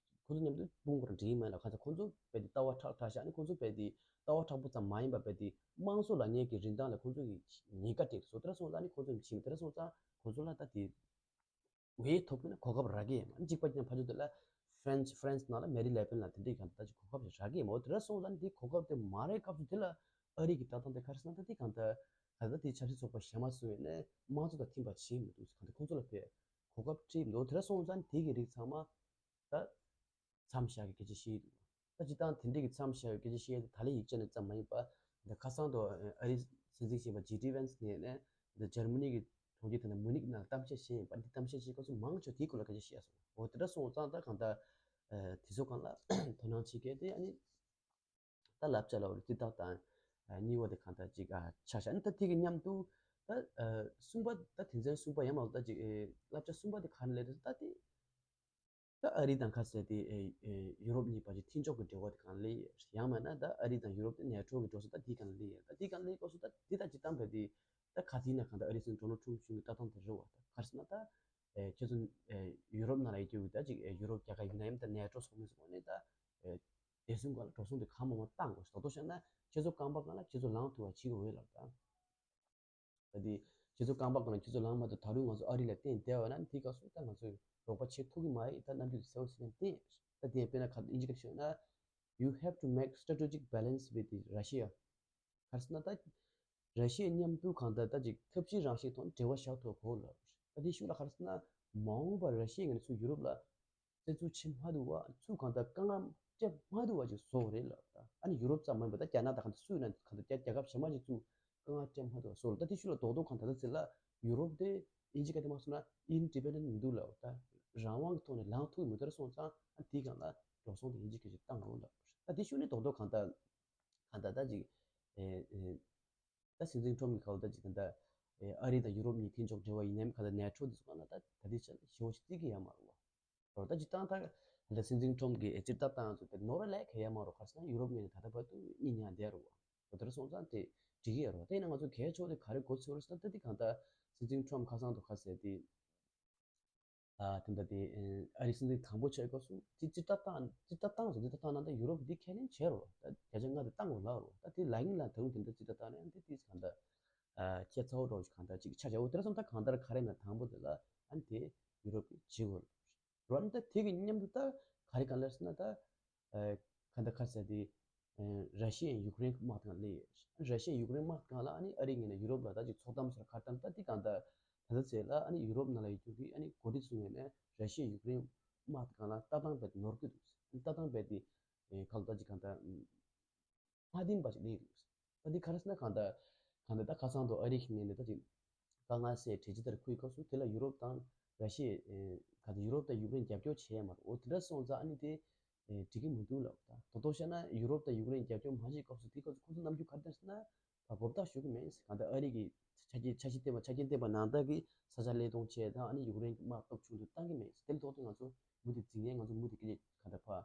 ཁོ་ཚོ་མཉམ་དུ་དཔུང་ཁོ་རང་འགྲིག་གི་མིན་ལ། གང་ལྟར་ཁོ་ཚོ་བས་དེ་ལྟ་བ་ཁྲག་ཁྲག་ཤག་ནི་ཁོ་ཚོ་བས་དེ་ལྟ་བ་དྲག་པོ་ཙམ་མ་ཡིན་པ་བས་དེ་དམངས་གཙོ་ལབ་མཁན་གྱི་རིན་ཐང་ལ་ཁོ་ཚོ་གི་ཉེན་ཁ་སྤྲད་དེ་བཟོ་དེ་འདྲ་སོང་ཙང་ནི་ཁོ་ཚོ་བྱིན་དེ་འདྲ་སོང་ཙང་ཁོ་ཚོ་ལ་ད་དེ། འོས་ཐོབ་ཀྱི་ན་གོ་སྐབས་རག་གི་ཡིན། གཅིག་པ་ཅན་ཕ་ཆོས་དེ་ལ་ཧྥ་རན་སི་ཧྥ་རན་སི་ནང་ལ་མེ་རི་ལེ་པན་ལ་དེ་འདྲའི་གང་ལྟར་ཅིག་གོ་སྐབས་ཅིག་རག་གི་ཡིན། འོ་དེ་འདྲ་སོང་ཙང་དེ་གོ་སྐབས་དེ་མ་རག་སྐབས་སུ་དེ་ལ་ཨ་རི་གི་ལྟ་སྟངས་དེ་ག་རེ་ཟེར་ན་ད་དེ་གང་ལྟར་ག་ད་དེ་ཆབ་སྲིད་ཚོགས་པ་གཞན་མ་སུ་ཡིན་ནའི་དམངས་གཙོ་དང་མཐུན་པ་བྱེད་མི་འདུག་གང་ལྟར་ཁོང་ཚོ་ལ་དེ་གོ་སྐབས་སྤྲད་མི་འདུག་དེ་འདྲ་སོང་ཙང་དེ་གི་རིགས་ཚང་མ་ད། མཚམས་བཞག་གི་སྐད་ཆ་བཤད་ཡི་འདུག་ད་སྤྱིར་བཏང་དེ་འདྲའི་གི་མཚམས་བཞག་གི་སྐད་ཆ་བཤད་ཡ་དེ་ད་ལན་ཡིག་ཆ་ནས་ཙམ་མ་ཡིན་པ། འདི་ཁ་སང་དུ་ཨ་རིའི་སྲིད་འཛིན་ཞིག་ཡིན་པ་ཇེ་ཌི་ཝེན་སི་ནས་ནས་འདི་འཇར་མ་ནི་གི་གྲོང་ཁྱེར་དེ་ནས་མུ་ནིག་ནང་གཏམ་བཤད་བྱས་ཡིན་པ། འདི་གཏམ་བཤད་བྱེད་སྐབས་སུ་མང་ཆེ་དེའི་སྐོར་ལ་སྐད་ཆ་བཤད་སོང་། འོ་དེ་འདྲ་སོང་ཙང་ད་གང་ལྟར་དེ་ཚོ་གང་ལ་དོ་སྣང་བྱེད་མཁན་དེ་ཨ་ནི་ད་བསླབ་བྱ་ལ་འོ་རེ་རྩིས་རྟགས་དང་གཉིས་པ་དེ་གང་ལྟར་ཅིག་ཆ་བཞག་ནི་ད་དེ་གི་མཉམ་དུ་ད་གསུམ་པ་ད་དེ་ཚན་གསུམ་པ་ཡང་མ་ད་ཅིག་བསླབ་བྱ་གསུམ་པ་དེ་ག་རེ་ལབ་དུས་ད་དེ། ད་ཨ་རི་དང་ཁ་གསལ་དེ་ཨེ་ཨེ་ཡུ་རོབ་གཉིས་བར་གྱི་མཐུན་ཕྱོགས་ཀྱི་འབྲེལ་བ་དེ་གང་ལེགས་ཡང་མིན་ན་ད་ཨ་རི་དང་ཡུ་རོབ་དེ་ནེ་ཊོ་གི་འགྲོ་ས་ད་དེ་གང་ལེགས་ཡ་ད་དེ་གང་ལེགས་སྐབས་སུ་ད་དེ་ད་ཅི་ལྟར་བས་དེ་ད་ག་དེ་ན་གང་ད་ཨ་རི་སྲིད་འཛིན་ཌོ་ནལ་ཊམ་གཞུང་གི་ལྟ་སྟངས་དེ་རེད་བ། ད་ག་རེ་ཟེར་ན་ད་ཨེ་ཁྱེད་ཚོ་ཨེ་ཡུ་རོབ་ནང་ལ་ཡོད་རྒྱུ་ད་ཅིག་ཨེ་ཡུ་རོབ་རྒྱལ་ཁབ་ཡིན་ན་ཡང་ད་ནེ་ཊོ་སོགས་མིན་སོགས་ནས་ད་ཨེ་བདེ་སྲུང་སྒང་ལ་འགྲོ་སོང་དེ་གང་མང་མང་བཏང་དགོས་ཟེར་ད་དོ་བཤད་ན་ཁྱེད་ཚོ་རྐང་པ་སྒང་ལ་ཁྱེད་ཚོ་ལངས་ཐུབ་པ་བྱེད་དགོས་ལབ་ད། ད་དེ་ཁྱེད་ཚོ་རྐང་པ་སྒང་ལ་ཁྱེད་ཚོ་ལངས་མ་ཐུབ། ད་རུང་ང་ཚོ་ཨ་རི་ལ་བརྟེན་བསྡད་པ་ན་དེའི་སྐབས་སུ་ད་ང་ཚོས་རོགས་པ་བྱེད་ཐུབ་ཀྱི་མ་རེད། ད་རྣམ་འགྱུར་དེ་གསལ་པོ་ཞིག་ནས་བསྟན། ད་དེ་དཔེར་ན་ཁ་ཨིན་ཇི་སྐད་ཤོད་ན། You have to make strategic balance with the Russia. ག་རེ་ཟེར་ན་ད་ར་ཤི་ཡ་མཉམ་དུ་གང་ལྟར་ད་ཅིག་ཐབས་ཤེས་རང་བཞིན་ཐོག་འབྲེལ་བ་བཞག་ཐུབ་དགོས་ལབ། ད་དེ་ཤུགས་ལ་ག་རེ་ཟེར་ན་མ་འོངས་པར་ར་ཤི་ཡའི་ངོས་ནས་ཚུར་ཡུ་རོབ་ལ་བཙན་འཛུལ་བྱེད་མ་ཐུབ་པ་ཚུར་གང་ལྟར་དཀའ་ངལ་སྤྲད་མ་ཐུབ་པ་ཅིག་བཟོ་བ་རེད་ལབ། ད་ཨ་ནི་ཡུ་རོབ་ཙམ་མ་ཡིན་པར་ད་རྒྱ་ནག་དང་གང་ལྟར་སུ་ཡིན་ན་གང་ལྟར་རྒྱ་རྒྱལ་ཁབ་གཞན་མ་ཅིག་ཚུར་དཀའ་ངལ་སྤྲད་མ་ཐུབ་པ་བཟོ་ལབ། ད་དེ་ཤུགས་ལ་རྡོག་རྡོག་གང་ལྟར་ད་ཚེ་ལ་ཡུ་རོབ་དེ་ཨིན་ཇི་སྐད་དེ་མ་སོང་ན་ཨིན་ཌི་པེན་ཌེན་ཊི་མི་འདུག་ལབ། ད་རང་དབང་གི་ཐོག་ནས་ལངས་ཐུབ་ཀྱི་མི་འདུག་སོང་ཙང་ཨ་དེའི་སྒང་ལ་འགྲོ་སོང་དེ་ཨིན་ཇི་སྐད་ཅིག་བཏང་རོགས་ལབ། ད་དེ་ཤུགས་ནས་རྡོག་རྡོག་གང་ལྟར་ གང་ལྟར་ད་ཅིག་ཨེ་ཨེ་ད་སྲིད་འཛིན་ཁྲོམ་གྱི་ཁ་ལོ་ད་ཅིག་གང་ལྟར་ཨེ་ཨ་རི་དང་ཡུ་རོབ་གཉིས་མཐུན་ཕྱོགས་འབྲེལ་བ་ཡིན་ནའི་གང་ལྟར་ནེ་ཊོ་དེ་ཚོ་གང་ལ་ད་ད་ལྟའི་ཆར་ཞེ་པོ་ཞིག་བརྩི་གི་ཡོད་མ་རེད་བ། རོ་ད་སྤྱིར་བཏང་ད་ད་སྲིད་འཛིན་ཁྲོམ་གྱི་སྤྱིར་བཏང་ཏང་ཚོ་དེ་ནོར་ལས་གལ་ཡ་མ་རོ་ཁར་སང་ཡུ་རོབ་ངོས་ནས་ད་ལྟ་བར་དུ་གཉིད་ཉལ་བསྡད་རོ། རོ་དེར་སོང་ཙང་དེ་འགྲིག་གི་ཡ་རོ། དེ་ཡིན་ན་ང་ཚོ་གལ་ཆེ་བ་དེ་ག་རེ་གོ་ཚོད་རེད་ཟེར་ན་ད་དེ་གང་ལྟར་སྲིད་འཛིན་ཁྲོམ་ཁ་སང་དུ་ཁ་ཟེར་དེ་ཨ་དེ་འདྲ་དེ་ཨ་རི་སྲིད་འཛིན་དང་པོ་ཆགས་སྐབས་སུ་སྤྱིར་སྤྱིར་བཏང་སྤྱིར་བཏང་སོ་སྤྱིར་བཏང་ན་ད་ཡུ་རོབ་འདི་ཁས་ལེན་བྱས་རོ། ད་བརྒྱ་ཆ་ལྔ་དེ་བཏང་རོ་ལབ་རོ། ད་དེ་ལ་ཡིན་ལ་ད་དུང་དེ་འདྲ་སྤྱིར་བཏང་ན་ཡང་དེ་དེ་གང་ལྟར་ཨ་ཁྱད་མཚར་པོ་འདྲ་བོ་ཞིག་གང་ལྟར་ཅིག་ཆགས་བྱའོ། དེར་སོང་ད་གང་ལྟར་ག་རེ་ན་དང་པོ་དེ་ལ་ཨ་ནི་དེ་ཡུ་རོབ་ཀྱི་བྱེད་དགོས། རོ་ཨ་ནི་ད་དེ་གི་མཉམ་དུ་ད་ག་རེ་གང་ལ་ཟེར་ན་ད་ཨ་གང་ལྟར་ག་རེ་ཟེར་དེ་ཨ་ར་ཤི་ཡ་ཡུཀ་རེན་དམག་དང་ལས་ར་ཤི་ཡ་ཡུཀ་རེན་དམག་སྒང་ལ་ཨ་ནི་ཨ་རི་ངོས་ནས་ཡུ་རོབ་ལ་ད་ཅིག་ཚོགས་གཏམ་སོགས་ཁ་བཏང་ད་དེ་གང་ལྟར་ད་ལྟ་ཚེ་ལ་ཨ་ནི་ཡུ་རོབ་ནང་ལ་ཡོད་རྒྱུ་གི་ཨ་ནི་འགོ་ཁྲིད་ཚོ་ངོས་ནས་ར་ཤི་ཡ་ཡུཀ་རེན་དམག་སྒང་ལ་ལྟ་སྟངས་རྦད་དེ་ནོར་གི་འདུག་ལྟ་སྟངས་རྦད་དེ་ཨ་ག་ལ་ད་ཅིག་གང་ལྟར་མ་བདེན་པ་ཞིག་སླེབས་འདུག་ད་འདི་ག་རེ་ཟེར་ན་གང་ལྟར་གང་ལྟར་ད་ཁ་སང་དུ་ཨ་རི་གི་ངོས་ནས་ད་ཅིག་དཀའ་ངལ་སེལ་གྲོས་ཆོད་ལྟར་ཁུར་སྐབས་སུ་དེ་ལ་ཡུ་རོབ་དང་ར་ཤི་ཡ་ག་ཚོད་ཡུ་རོབ་དང་ཡུཀ་རེན་རྒྱབ་སྐྱོར་བྱས་ཡ་མ་རེད། འོ་དེ་འདྲ་སོང་ཙང་ཨ་ནི་དེ་འགྲིག་གི་མི་འདུག་ལབ། ད་དོ་དོ་བཤད་ན་ཡུ་རོབ་དང་ཡུཀ་རེན་རྒྱབ་སྐྱོར་མ་བྱེད་སྐབས་སུ་དེ་སྐབས་སུ་ཁོང་ཚོ་རྣམ་འགྱུར་ག་རེ་བསྟན་ཟེར་ན་ད་གོ་བརྡ་ཞུ་གི་མེད། གང་ལྟར་ཨ་རི་གི་ཆ་རྐྱེན་ཆ་ཤས་བསྟན་པ་ཆ་རྐྱེན་བསྟན་པ་ནང་ལྟར་གྱི་ས་ཆ་བློས་གཏོང་བྱས་དང་ཨ་ནི་ཡུཀ་རེན་གྱི་དམག་སྟོབས་ཆུང་དུ་བཏང་གི་མེད། དེ་ལ་ཐོག་ཏུ་ང་ཚོ་མུ་མཐུད་འཛིང་ཡས་ང་ཚོ་མུ་མཐུད་སྐད་ཆ་གང་ལྟར་ཕར་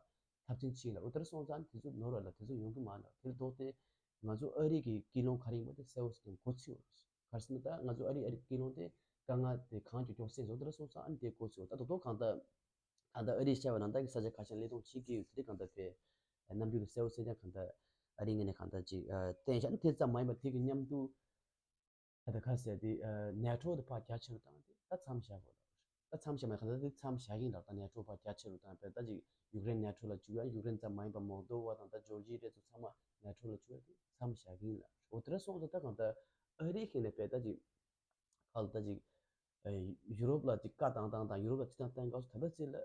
འཐབ་འཛིང་བྱེད་ལ། འོ་དེར་སོང་ཙང་དེ་ཚོ་ནོར་བ་ལ་དེ་ཚོ་ཡོང་གི་མ་ལ་དེ་ལ་ཐོག་སྟེ་ང་ཚོ་ཨ་རི་གི་ཀུན་སློང་ག་རེ་ཡིན་པ་དེ་གསལ་བོ་ཞིག་དང་གོ་ཚོད་ཡོད་རེད། ག་རེ་ཟེར་ན་ད་ང་ཚོ་ཨ་རི་ཨ་རི་ཀུན་སློང་དེ་དཀའ་ངལ་དེ་གང་མགྱོགས་མགྱོགས་སེལ་བཟོ། དེ་ལ་སོང་ཙང་ཨ་ནི་དེ་གོ་ཚོད་ཡོད། ད་དོ་དོ་གང་ལྟར་གང་ལྟར་ཨ་རིས་བཤད་པ་ནང་ལྟར་གྱི་ས་ཆ་ཁ་ཤས་བློས་གཏོང་བྱེད་ཀྱི་ཡོད། དེ་གང་ལྟར་དེ་རྣམ་འགྱུར་དེ་གསལ་བོ་གསལ་རྐྱང་གང་ལྟར་ཨ་རི་ངོས་ནས་གང་ལྟར་ཅིག་བསྟན་བཞག་ནི་དེ་ཙམ་མ་ཡིན་པར་དེ་གི་མཉམ་དུ་ད་ལྟ་ཁ་གསལ་དེ་ནེ་ཊོ་དེ་ཕར་རྒྱ་ཆེ་རུ་བཏང་དེ་ད་མཚམས་བཞག་དགོས་ལ། ད་མཚམས་བཞག་མ་གང་ལྟར་དེ་མཚམས་བཞག་གིན་ལ། ད་ནེ་ཊོ་ཕར་རྒྱ་ཆེ་རུ་བཏང་བས་ད་ཅིག་ཡུཀ་རེན་ནེ་ཊོ་ལ་འཇུག་ཡ། ཡུཀ་རེན་ཙམ་མ་ཡིན་པར་མོལ་དོ་བ་དང་ད་ཇོར་ཇི་རེད་ཚོ་ཚང་མ་ནེ་ཊོ་ལ་འཇུག་ཡ་དེ་མཚམས་བཞག་གིན་ལ། འོ་དེ་འདྲ་སོང་ཙང་ད་གང་ལྟར་ཨ་རི་ཁེ་ནས་བས་ད་ཅིག་ག་ལ་ད་ཅིག་ཨ་ཡུ་རོབ་ལ་ཅིག་བཀའ་བཏང་བཏང་དང་ཡུ་རོབ་ལ་ཅིག་བཏང་བཏང་སྐབས་སུ་ད་ལྟ་ཚེ་ལ་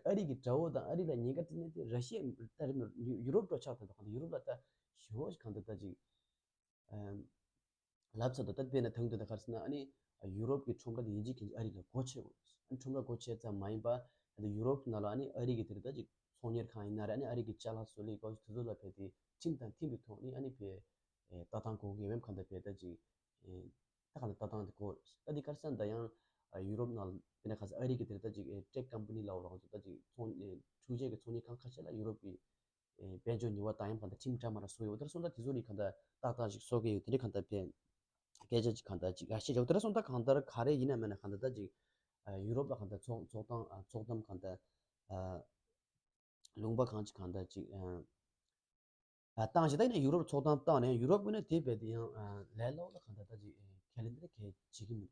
ཨ་རི་གི་དགྲ་བོ་དང་ཨ་རི་ལ་ཉེན་ཁ་སྤྲད་མཁན་དེ་ར་ཤི་ཡ་ད་རེད་མ་ཡུ་ཡུ་རོབ་འདྲ་ཆགས་ཐུབ་པ་གང་ལྟར་ཡུ་རོབ་ལ་ད་ཞེ་པོ་ཞིག་གང་ལྟར་ད་ཅིག་ཨམ་ལབ་ཚར་འདུག་ད་དཔེར་ན་ད་དུང་ད་ག་རེ་ཟེར་ན་ཨ་ནི་ཡུ་རོབ་ཀྱི་ཁྲོམ་ར་དེ་ཡིན་གཅིག་མིན་གཅིག་ཨ་རི་ལ་སྒོ་ཕྱེ་དགོས། ཨ་ནི་ཁྲོམ་ར་སྒོ་ཕྱེ་ཙམ་མ་ཡིན་པ་ད་ཡུ་རོབ་ནང་ལ་ཨ་ནི་ཨ་རི་གི་དེ་རེད་ད་ཅིག་ཚོང་གཉེར་ཁང་ཡིན་ན་རེད། ཨ་ནི་ཨ་རི་གི་ཅ་ལག་བཟོ་ལས་སྐོར་དེ་ཚོ་ལ་ཕེབས་ཏེ་ཁྲིམས་དང་མཐུན་པའི་ཐོག་ནས་ཨ་ནི་ཕེབས་ལྟ་སྟངས་གོ་གི་ཡོད་མེད་གང་ལྟར་ཕེབས་ད་ཅིག་ད་གང་ལྟར་ལྟ་སྟངས་དེ་གོ་རེད། ད་འདི་ག་རེ་ཟེར་ན་ད་ཡང་ཡུ་རོབ་ནང་དཔེར་ན་ག་ས་ཨ་རི་གི་དེ་རེད་ད་ཅིག་ཊེག་ཀམ་པ་ནི་ལ་འོ་རང་ཚོ་ད་ཅིག་ཚོང་འཕྲུལ་ཆས་ཀྱི་ཚོང་གཉེར་ཁང་ཁ་ཤས་ལ་ཡུ་རོབ་ཀྱི་དཔལ་འབྱོར་ཉེས་པ་དང་ཡང་གང་ལྟར་ཁྲིམས་འདྲ་མ་འདྲ་བཟོ་ཡོད། དེར་སོང་ཙང་དེ་ཚོ་ནི་གང་ལྟར་ཏག་ཏག་ཅིག་བཟོ་གི་ཡོད། དེ་ནི་གང་ལྟར་ཕན་སྐད་ཆ་ཅིག་གང་ལྟར་ཅིག་ཡ་ཤེས་བྱ། དེར་སོང་ཙང་གང་ལྟར་ག་རེ་ཡིན་ན་མིན་ན་གང་ལྟར་ད་ཅིག་ཡུ་རོབ་ལ་གང་ལྟར་ཚོགས་ཚོགས་གཏམ་ཚོགས་གཏམ་གང་ལྟར་ལུང་པ་གང་ཅིག་གང་ལྟར་ཅིག་བཏང་ཞིག་ད་ཡིན་ན་ཡུ་རོབ་ཚོགས་གཏམ་བཏང་ནས་ཡུ་རོབ་ཀྱི་ནི་དེ་བས་དེ་ཡང་ལས་སླ་པོ་ལ་གང་ལྟར་ད་ཅིག་ཁས་ལེན་དེ་གལ་བྱེད་ཀྱི་མི་འདུག་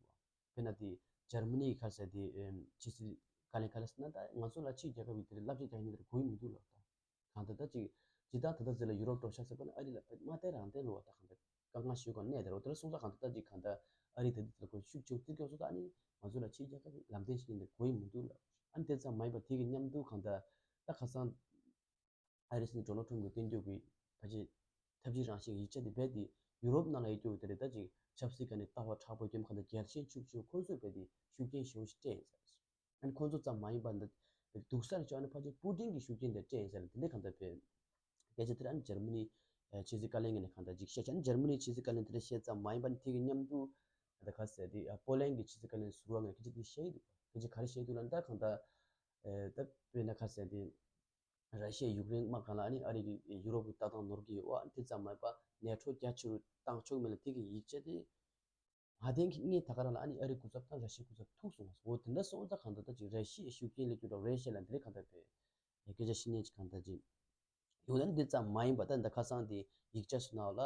དཔེར་ན་དེ་འཇར་མ་ནི་ག་ཟེར་དེ་ཕྱི་སྲིད་བཀའ་བློན་ག་ལ་ཟེར་ན་ད་ང་ཚོ་ལ་ཕྱིའི་རྒྱལ་ཁབ་ཀྱི་དེ་རེད་བསླབ་བྱ་རྒྱག་མཁན་དེར་གོ་ཡི་མི་འདུག་ལབ་ད། གང་ལྟར་ད་ཅིག་ཇི་ལྟར་ད་ལྟ་ཟེར་ལ་ཡུ་རོབ་འགྲོ་ཤག་ཟེར་བ་ན་ཨ་རི་ལ་དཔེ་མ་བལྟས་རང་བལྟས་ལོ་བ་ད་གང་ལྟར་དཀའ་ངལ་ཞུ་གང་གནས་དེ་རོ། དེ་ལ་སོང་ཙང་གང་ལྟར་ད་ཅིག་གང་ལྟར་ཨ་རི་དེ་དེ་ལ་གོ་ཤུགས་ཅིག་སྐྱོ་སོང་ད་ཨ་ནི་ང་ཚོ་ལ་ཕྱིའི་རྒྱལ་ཁབ་ཀྱི་ལམ་སྟོན་ཞིག་ཡིན་དེ་གོ་ཡི་མི་འདུག་ལ། ཨ་ནི་དེ་ཙམ་མ་ཡིན་པ་དེ་གི་མཉམ་དུ་གང་ལྟར་ད་ཁ་སང་ཨ་རི་སྲིད་འཛིན་ཌོ་ནལ་ཁྲོམ་གྱི་སྟོན་རྒྱུ་གི་ཕལ་ཆེར་ཐབས་ཇུས་རང་བཞིན་ཡིག་ཆ་དེ་རྦད་དེ་ཡུ་རོབ་ནང་ལ་ཡོད་རྒྱུ་དེ་རེད་ད་ཅིག་ཆབ་སྲིད་ཀ་ནས་ལྟ་བ་མཁྲེགས་པོ་སྐྱོན་གང་ལྟར་རྒྱལ་ཞེན་ཤུགས་ཆེ་ཁོ་ཚོས་རྦད་དེ་ཤུགས་རྐྱེན་ཞེ་པོ་ཞིག་སྤྲད་ཡིན་ཟེར། ཨ་ནི་ཁོང་ཚོ་ཙམ་མ་ཡིན་པར་འདི་སྡུག་ས་རེ་བྱུང་ཨ་ནི་ཕལ་ཆེར་པུ་ཏིན་གྱི་ཤུགས་རྐྱེན་དེ་སྤྲད་ཡིན་ཟེར་དེ་འདྲ་གང་ལྟར་བས། སྐད་ཆ་དེ་ར་ཨ་ནི་འཇར་མ་ནི་ཕྱི་སྲིད་བཀའ་བློན་ངོས་ནས་གང་ལྟར་ཅིག་བཤད་ཤག་ཨ་ནི་འཇར་མ་ནི་ཕྱི་སྲིད་བཀའ་བློན་དེ་འདྲ་བཤད་ཙམ་མ་ཡིན་པར་ཨ་ནི་དེ་གི་མཉམ་དུ་ད་ག་ཟེར་དེ་པོ་ལན་གྱི་ཕྱི་སྲིད་བཀའ་བློན་ཟུར་པ་ངོས་སྐད་ཆ་དེ་བཤད་ཡི་འདུག་སྐད་ཆ་ག་རེ་བཤད་འདུག་ལབ་ན་ད་གང་ལྟར་ད་དཔེར་ན་ག་ཟེར་དེ་ར་ཤི་ཡ་ཡུཀ་རེན་དམག་སྒང་ལ་ཨ་ནི་ཨ་རི་གི་ཡུ་རོབ་ཀྱི་ལྟ་སྟངས་ནོར་གྱི་ཡོད་ཨ་ནི་དེ་ཙམ་མ་ཡིན་པར་ནེ་ཊོ་རྒྱ་ཆེ་རུ་བཏང་ཆོག་མེད་ལ་དེ་གི་ཡིག་ཆ་དེ། ང་དེང་གི་ངས་ད་ག་རང་ལ་ཨ་ནི་ཨ་རི་སྐུ་ཚབ་དང་ར་ཤི་ཡའི་སྐུ་ཚབ་ཐུག་སོང་། འོ་དེ་འདྲ་སོང་ཙང་གང་ལྟར་ད་ཅིག་ར་ཤི་ཡའི་ཤུགས་རྐྱེན་སླེབས་རྒྱུ་འདྲ་རེད་ཤེས་ལ་འདི་རེད་གང་ལྟར་བས་སྐད་ཆ་བཤད་མཁན་ཅིག་གང་ལྟར་ཅིག་ཡོང་ན་འདི་ཙམ་མ་ཡིན་པ་ད་འདི་ཁ་སང་དེ་ཡིག་ཆ་སོ་ནང་ལ་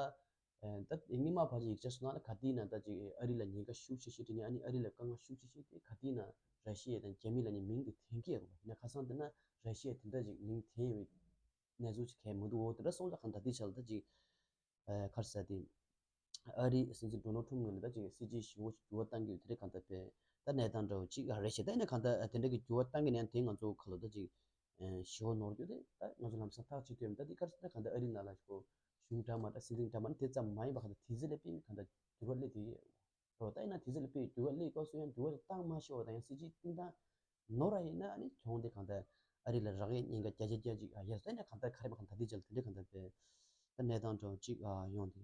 ད་སྔོན་མ་ཕར་ཅིག་ཡིག་ཆ་སོ་ནང་ལ་ག་དུས་ན་ད་ཅིག་ཨ་རི་ལ་ཉེན་ཁ་ཤུགས་ཆེ་ཤོས་དེ་ནི་ཨ་ནི་ཨ་རི་ལ་དཀའ་ངལ་ཤུགས་ཆེ་ཤོས་དེ་ག་དུས་ན་ར་ཤི་ཡ་དང་རྒྱ་མི་ལ་ནི་མིང་དེ་འཐེན་གྱི་ཡོད་རེད་བ། ཡིན་ན་ཁ་སང་དེ་ན་ར་ཤི་ཡ་དེ་འདྲ་ཅིག་མིང་འཐེན་ཡོད་གནས་ཚུལ་ཅིག་གང་མི་འདུག་འོ་དེ་འདྲ་སོང་ཙང་གང་ལྟར་དེ་ཆ་ལ་ད་ཅིག་ཨ་ག་རེ་ཟེར་དེ། ཨ་རིའི་སྲིད་འཛིན་ཌོ་ནལ་ཊམ་ངོས་ནས་ད་ཅིག་སྲིད་ཇུས་ཞེ་པོ་ཞིག་འགྱུར་བ་གཏང་གི་ཡོད་དེ་རེད་གང་ལྟར་བས། ད་གནས་སྟངས་འདྲ་བོ་ཅིག་རེད་ཤག་ད་ཡིན་ན་གང་ལྟར་དེ་འདྲ་གི་འགྱུར་བ་གཏང་གི་ནས་དེ་ང་ཚོ་ཁ་ལོ་ད་ཅིག་ཨ་ཞེ་པོ་ནོར་རྒྱུ་དེ་ད་ང་ཚོ་ལམ་སང་ཐག་གཅོད་ཀྱི་ཡོད་མེད་ད་དེ་ག་རེ་ཟེར་ན་གང་ལྟར་ཨ་རི་ནང་ལ་ཞེ་པོ་གཞུང་འདྲ་མ་འདྲ་སྲིད་འཛིན་འདྲ་མ་འདྲ་དེ་ཙམ་མ་ཡིན་པ་གང་ལྟར་དུས་ཚོད་ལ་དཔེ་གང་ལྟར་འགྱུར་བ་སླེབས་བསྡད་ཡོད་རེད། ད་ཡིན་ན་དུས་ཚོད་ལ་དཔེ་འགྱུར་བ་སླེབས་སྐབས་སུ་ཡང་འགྱུར་བ་དེ་བཏང་མ་ཤེས་པ་དང་ཡང་སྲིད་ཇུས་བཏིང་སྟངས་ནོར་བ་ཡིན་ན་ཨ་ནི་གྱོང་དེ་གང་ལྟར་ཨ་རི་ལ་རག་ཡས་ཉེན་ཁ་བརྒྱ་ཆ་བརྒྱ་ཅིག་ཨ་ཡ་ཟེར་ན་གང་ལྟར་ག་རེ་མ་གང་ལྟར་དེ་ཅག་དེ་འདྲ་གང་ལྟར་བས། ད་གནས་སྟངས་འདྲ་བོ་ཅིག་ཨ་ཡོང་དེ།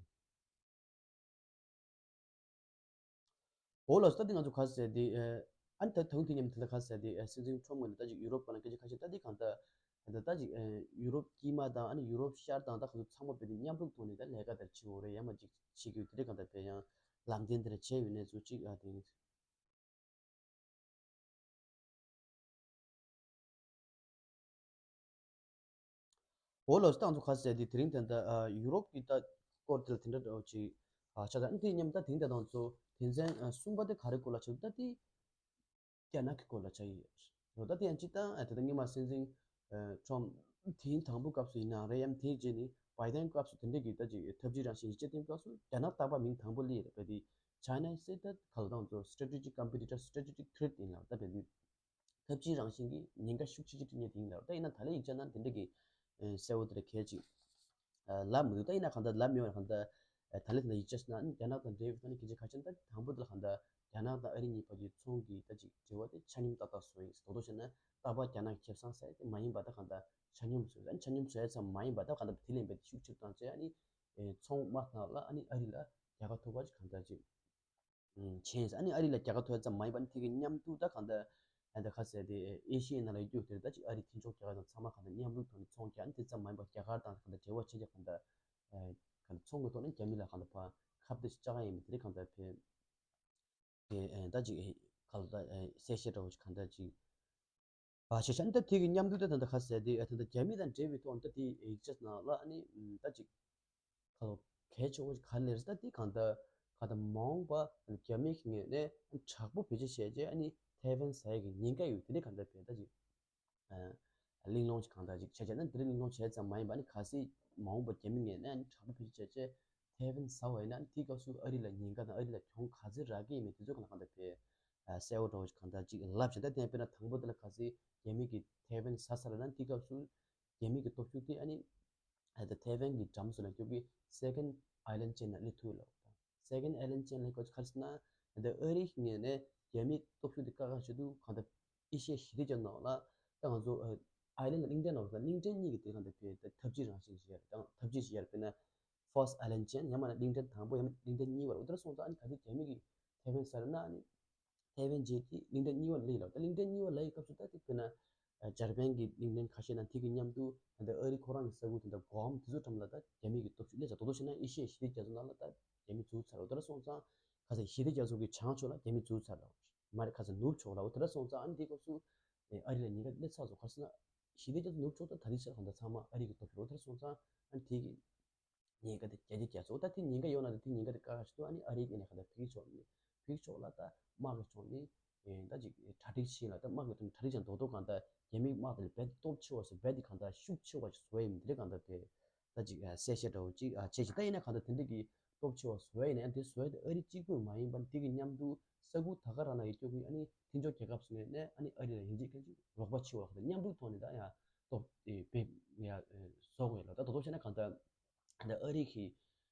འོ་ལགས་སོ། ད་འདི་ང་ཚོ་ག་ཟེར་དེ་ཨ་ནི་ད་དུང་དེ་མཉམ་དེ་ལ་ག་ཟེར་དེ་ཨ་སྲིད་འཛིན་ཁྲོམ་ངོས་ནས་ད་ཅིག་ཡུ་རོབ་སྒང་ལ་སྐད་ཆ་ཁ་ཤས་ད་འདི་གང་ལྟར་ད་ད་ཅིག་ཨ་ཡུ་རོབ་དཀྱིལ་མ་དང་ཨ་ནི་ཡུ་རོབ་ཤར་དང་ད་ག་ཚོད་ཚང་མ་བས་དེ་མཉམ་རུབ་ཐོག་ནས་ད་ལས་ཀ་དེར་བྱེད་འོ་རེད། ཡང་མ་ཅིག་བྱེད་དགོས་དེ་འདྲ་གང་ལྟར་བས་ཡང་ལམ་སྟོན་དེ་འདྲ་བྱས་ཡོད་ནས་ཚུལ་ཅིག་ཨ་དེ། འོ་ལགས་སོ། ད་ང་ཚོ་ག་ཟེར་དེ་དེ་རིང་ད་ལྟ་ཨ་ཡུ་རོབ་ཀྱི་ད་སྐོར་དེ་ལ་དེ་འདྲ་འདྲ་བོ་ཅིག་ཨ་ཆགས་ད་ཨ་ནི་དེ་མཉམ་ད་དེ་རིང་ད་ང་ཚོ་དོན་ཚན་ཨ་གསུམ་པ་དེ་ག་རེ་སྐོར་ལ་ཆགས་ད་དེ་རྒྱ་ནག་གི་སྐོར་ལ་ཆགས་ཡོད་རེད། ད་དེ་ཡང་སྤྱིར་བཏང་ཨ་དེ་ད་སྔོན་མ་སྲིད་འཛིན་ཨ་ཁྲོམ་དེའི་དང་པོ་སྐབས་སུ་ཡིན་ན་རེད། ཡང་དེའི་རྗེས་ནས་བྷའི་ཌེན་སྐབས་སུ་དེ་འདྲ་གི་ད་ཅིག་འཐབ་ཇུས་རང་བཞིན་ཡིད་ཆེས་བསྟན་སྐབས་སུ་རྒྱ་ནག་རྟག་པར་མིང་དང་པོ་སླེབས་ཡོད་རེད། བས་དེ་China is the ག་ལ་ད་ང་ཚོ་strategic competitor, strategic threat ཡིན་ལ་ད་བས་དེ། འཐབ་ཇུས་རང་བཞིན་གྱི་ཉེན་ཁ་ཤུགས་ཆེ་ཅིག་སྤྲད་མཁན་དེ་ཡིན་ལ། ད་ཡིན་ན་ད་ལན་ཡིག་ཆ་ནང་དེ་འདྲ་གི་ཨ་གསལ་བོ་དེ་འདྲ་གལ་ཆེ་ཨ་ལབ་མི་འདུག་ད་ཡིན་ན་གང་ལྟར་ལབ་མེད་པར་གང་ལྟར་ཨ་ད་ལན་དེ་འདྲ་ཡིག་ཆ་ནང་རྒྱ་ནག་དང་འབྲེལ་བའི་ཐོག་ནས་སྐད་ཆ་ཁ་ཤས་ད་དང་པོ་དེ་ལ་གང་ལྟར་རྒྱ་ནག་དང་ཨ་རི་གཉིས་བར་གྱི་ཚོང་གི་ད་ཅིག་འབྲེལ་བ་དེ་ཆ་སྙོམས་ཏག་ཏག་བཟོ་ཡིན། ད་དོ་བྱས་ན་རྟག་པར་རྒྱ་ནག་གི་ཁེ་བཟང་ཟ་ཡ་དེ་མ་ཡིན་པ་ད་གང་ལྟར་ཆ་སྙོམས་བཟོ་ཡ། ཆ་སྙོམས་བཟོ་ཡ་ཙམ་མ་ཡིན་པ་ད་གང་ལྟར་དེ་ལས་འབད་དེ་ཤུགས་ཆེ་རུ་བཏང་བྱས་ཨ་ནི་ཨ་ཚོང་དམག་ནང་ལ་ཨ་ནི་ཨ་རི་ལ་རྒྱལ་ཁ་ཐོབ་པ་ཅིག་གང་ལྟར་ཅིག་ཨུམ་བྱས། ཨ་ནི་ཨ་རི་ལ་རྒྱལ་ཁ་ཐོབ་ཙམ་མ་ཡིན་པ་ནི་དེ་གི་མཉམ་དུ་ད་གང་ལྟར་ཨ་ད་ག་ཟེར་དེ་ཨེ་ཤི་ཡའི་ནང་ལ་ཡོད་རྒྱུ་དེར་ད་ཅིག་ཨ་རི་མཐུན་ཕྱོགས་རྒྱལ་ཁབ་དང་ཚང་མ་གང་ལྟར་མཉམ་རུབ་ཐོག་ནས་ཚོང་རྒྱག་ཨ་ནི་དེ་ཙམ་མ་ཡིན་པ་རྒྱ་གར་དང་གང་ལྟར་འབྲེལ་བ་བྱེད་རྒྱུ་གང་ལྟར་ཨ་གང་ལྟར་ཚོང་གི་ཐོག་ནས་རྒྱ་མི་ལ་གང་ལྟར་ཕར་ཁ་གཏད་ཅིག་བཅག་ཡ་ཡིན་པ་དེ་རིགས་གང་ལྟར་ཕེ་ཨེ་ཨེ་ད་ཅིག་ཨེ་གང་ལྟར་ཨེ་གསལ་བཤད་འདྲ་བོ་ཅིག་གང་ལྟར་ཅིག་བ་ཞེས་བྱ་ནི་ད་དེ་གི་མཉམ་དུ་ད་ད་ལྟ་ག་ཟེར་དེ་ཨ་ད་ལྟ་རྒྱ་མི་དང་འབྲེལ་བའི་ཐོག་ནས་ད་དེ་ཡིག་ཆ་ནང་ལ་ཨ་ནི་ད་ཅིག་ག་ལོ་གལ་ཆེ་བོ་ག་ལེར་ད་དེ་གང་ལྟར་ག་ད་མ་འོངས་པ་རྒྱ་མི་གི་ངོས་ནས་དྲག་པོ་བེད་སྤྱོད་བྱས་རྗེས་ཨ་ནི་ཐའེ་ཝན་ཟ་ཡ་གི་ཉེན་ཁ་ཡོད་དེ་འདྲ་གང་ལྟར་བེད་ད་ཅིག་ཨ་གླེང་སློང་ཅིག་གང་ལྟར་ཅིག་བྱས་བྱས་ན་དེ་འདྲ་གླེང་སློང་བྱས་ཙམ་མ་ཡིན་པ་ཨ་ནི་གལ་སྲིད་མ་འོངས་པ་རྒྱ་མི་ངོས་ནས་ཨ་ནི་དྲག་པོ་བེད་སྤྱོད་བྱས་རྗེས་ཐའེ་ཝན་ཟ་བ་ཡིན་ན་ཨ་ནི་དེའི་སྐབས་སུ་ཨ་རི་ལ་ཉེན་ཁ་དང་ཨ་རི་ལ་གྱོང་ག་ཚོད་རག་གི་ཡིན་མིན་དེ་ཚོ་གང་ལ་གང་ལྟར་བེད། ཨ་གསལ་བོ་འདྲ་བོ་ཞིག་གང་ལྟར་ཅིག་ལབ་བཞིན་ད་དེ་དཔེར་ན་དང་པོ་དེ་ལ་གལ་སྲིད་རྒྱ་མི་གིས་ཐའེ་ཝན་ཟ་ཚར་ན་དེའི་སྐབས་སུ་རྒྱ་མི་གི་སྟོབས་ཤུགས་དེ་ཨ་ནི་ཨ་ད་ཐའེ་ཝན་གྱི་འགྲམ་སུ་ལ་སྐྱོད་ཀྱི་second island chain ལ་སླེབས་ཐུབ་ལ། Second island chain ལ་སྐྱོད་ག་རེ་ཟེར་ན་ཨ་ད་ཨ་རི་ངོས་ནས་རྒྱ་མིའི་སྟོབས་ཤུགས་དེ་བཀག་ག་བྱེད་དུས་གང་ལྟར་ཨེ་ཤི་ཡ་ཞི་བདེ་རྒྱ་མཚོ་ནང་ལ་ད་ང་ཚོ་ཨ་island གླིང་ཕྲན་ནང་ལ་གླིང་ཕྲན་གཉིས་ཀྱི་དེ་གང་ལྟར་བེད་ད་འཐབ་ཇུས་རང་བཞིན་ཞིག་ཡར་དང་འཐབ་ཇུས་ཞིག་ཡར་དཔེར་ན་first island chain ཡང་མིན་ན་གླིང་ཕྲན་དང་པོ་ཡང་མིན་གླིང་ཕྲན་གཉིས་པ་རེད། འོ་དེ་འདྲ་སོང་ཙང་ཨ་ནི་གལ་སྲིད་རྒྱ་མི་གིས་ཐའེ་ཝན་ཟ་ར་ན་ཨ་ནི་ཐའེ་ཝན་རྗེས་ཀྱི་གླིང་ཕྲན་གཉིས་པ་ལ་སླེབས་ལ། ད་གླིང་ཕྲན་གཉིས་པ་ལ་ཡི་སྐབས་སུ་ད་དེ་དཔེར་ན་ཨ་འཇར་པན་གྱི་གླིང་ཕྲན་ཁ་ཤས་ནང་དེ་གི་མཉམ་དུ་ད་ལྟ་ཨ་རི་ཁོ་རང་གི་ས་ཁུལ་དེ་འདྲ་གོམ་དེ་ཚོ་འགྲམ་ལ་ད་རྒྱ་མི་གི་སྟོབས་ཤུགས་སླེབས་ཚར། དོ་དོ་བྱས་ན་ཨེ་ཤི་ཡའི་ཞི་བདེ་རྒྱ་མཚོ་ནང་ལ་ད་རྒྱ་མི་འཛུལ་ཚར། འོ་དེ་འདྲ་སོང་ཙང་ག་ས་ཞི་བདེ་རྒྱ་མཚོ་གི་བྱང་ཕྱོགས་ལ་རྒྱ་མི་འཛུལ་ཚར་ལ། མ་རེད་ག་ས་ནུབ་ཕྱོགས་ལ། འོ་དེ་འདྲ་སོང་ཙང་ཨ་ནི་དེ་སྐབས་སུ་ཨ་རི་ལ་ཉེན་ཁ་སླེབས་ཚར་སོང་། ག་རེ་ཟེར་ན་ཞི་བདེ་རྒྱ་མཚོ་ནུབ་ཕྱོགས་ད་ད་རེས་ཆར་གང་ལྟར་ཚང་མ་ཨ་རི་གི་སྟོབས་ཤུགས། འོ་དེ་འདྲ་སོང་ཙང་ཨ་ནི་དེ་གི་ཉེན་ཁ་དེ་བརྒྱ་ཆ་བརྒྱ་ཚོ་ད་དེ་ཉེན་ཁ་ཡོད་ན་ད་དེ་ཉེན་ཁ་དེ་བཀག་ག་ཞིག་ཏུ་ཨ་ནི་ཨ་རིའི་སྐད་ནས་ག་ད་ཕིག་ཕྱོགས་ནས་ཕིག་ཕྱོགས་ལ་ད་དམག་གི་ཕྱོགས་ནས་ཨེ་ད་ཅིག་གྲ་སྒྲིག་བྱེད་ལ། ད་དམག་གི་ཐོག་གྲ་སྒྲིག་ཀྱང་རྡོག་རྡོག་གང་ད་རྒྱ་མིའི་དམག་དེ་ལས་རྦད་སྟོབས་ཆེ་བ་ཞིག་རྦད་དེ་གང་ད་ཤུགས་ཆེ་བ་ཞིག་བཟོ་ཡ་ཡིན་དེ་འདྲ་གང་ད་དེ་ད་ཅིག་གསལ་བཤད་འདྲ་བོ་ཅིག་བྱས་ཤིང་། ད་ཡིན་ན་གང་ད་དེ་འདྲ་གི་སྟོབས་ཆེ་བ་བཟོ་ཡ་ཡིན་ན་ཡང་དེ་བཟོ་ཡ་དེ་ཨ་རི་གཅིག་པུ་མ་ཡིན་པར་དེ་གི་མཉམ་དུ་ས་ཁུལ་ད་ག་རང་ན་ཡོད་རྒྱུ་གི་ཨ་ནི་མཐུན་ཕྱོགས་རྒྱལ་ཁབ་ཚོ་ནས་ཨ་ནི་ཨ་རི་ལ་ཡིན་གཅིག་མཁན་གཅིག་རོགས་པ་ཆེ་བ་གང་ད་མཉམ་རུབ་ཐོག་ནས་ད་ཡང་སྟོབས་དེ་སྦས་ཡ་བཟོ་དགོས་ཡ་ལ། ད་རྡོག་རྡོག་བྱས་ན་གང་ད། ད་ཨ་རི་གིས་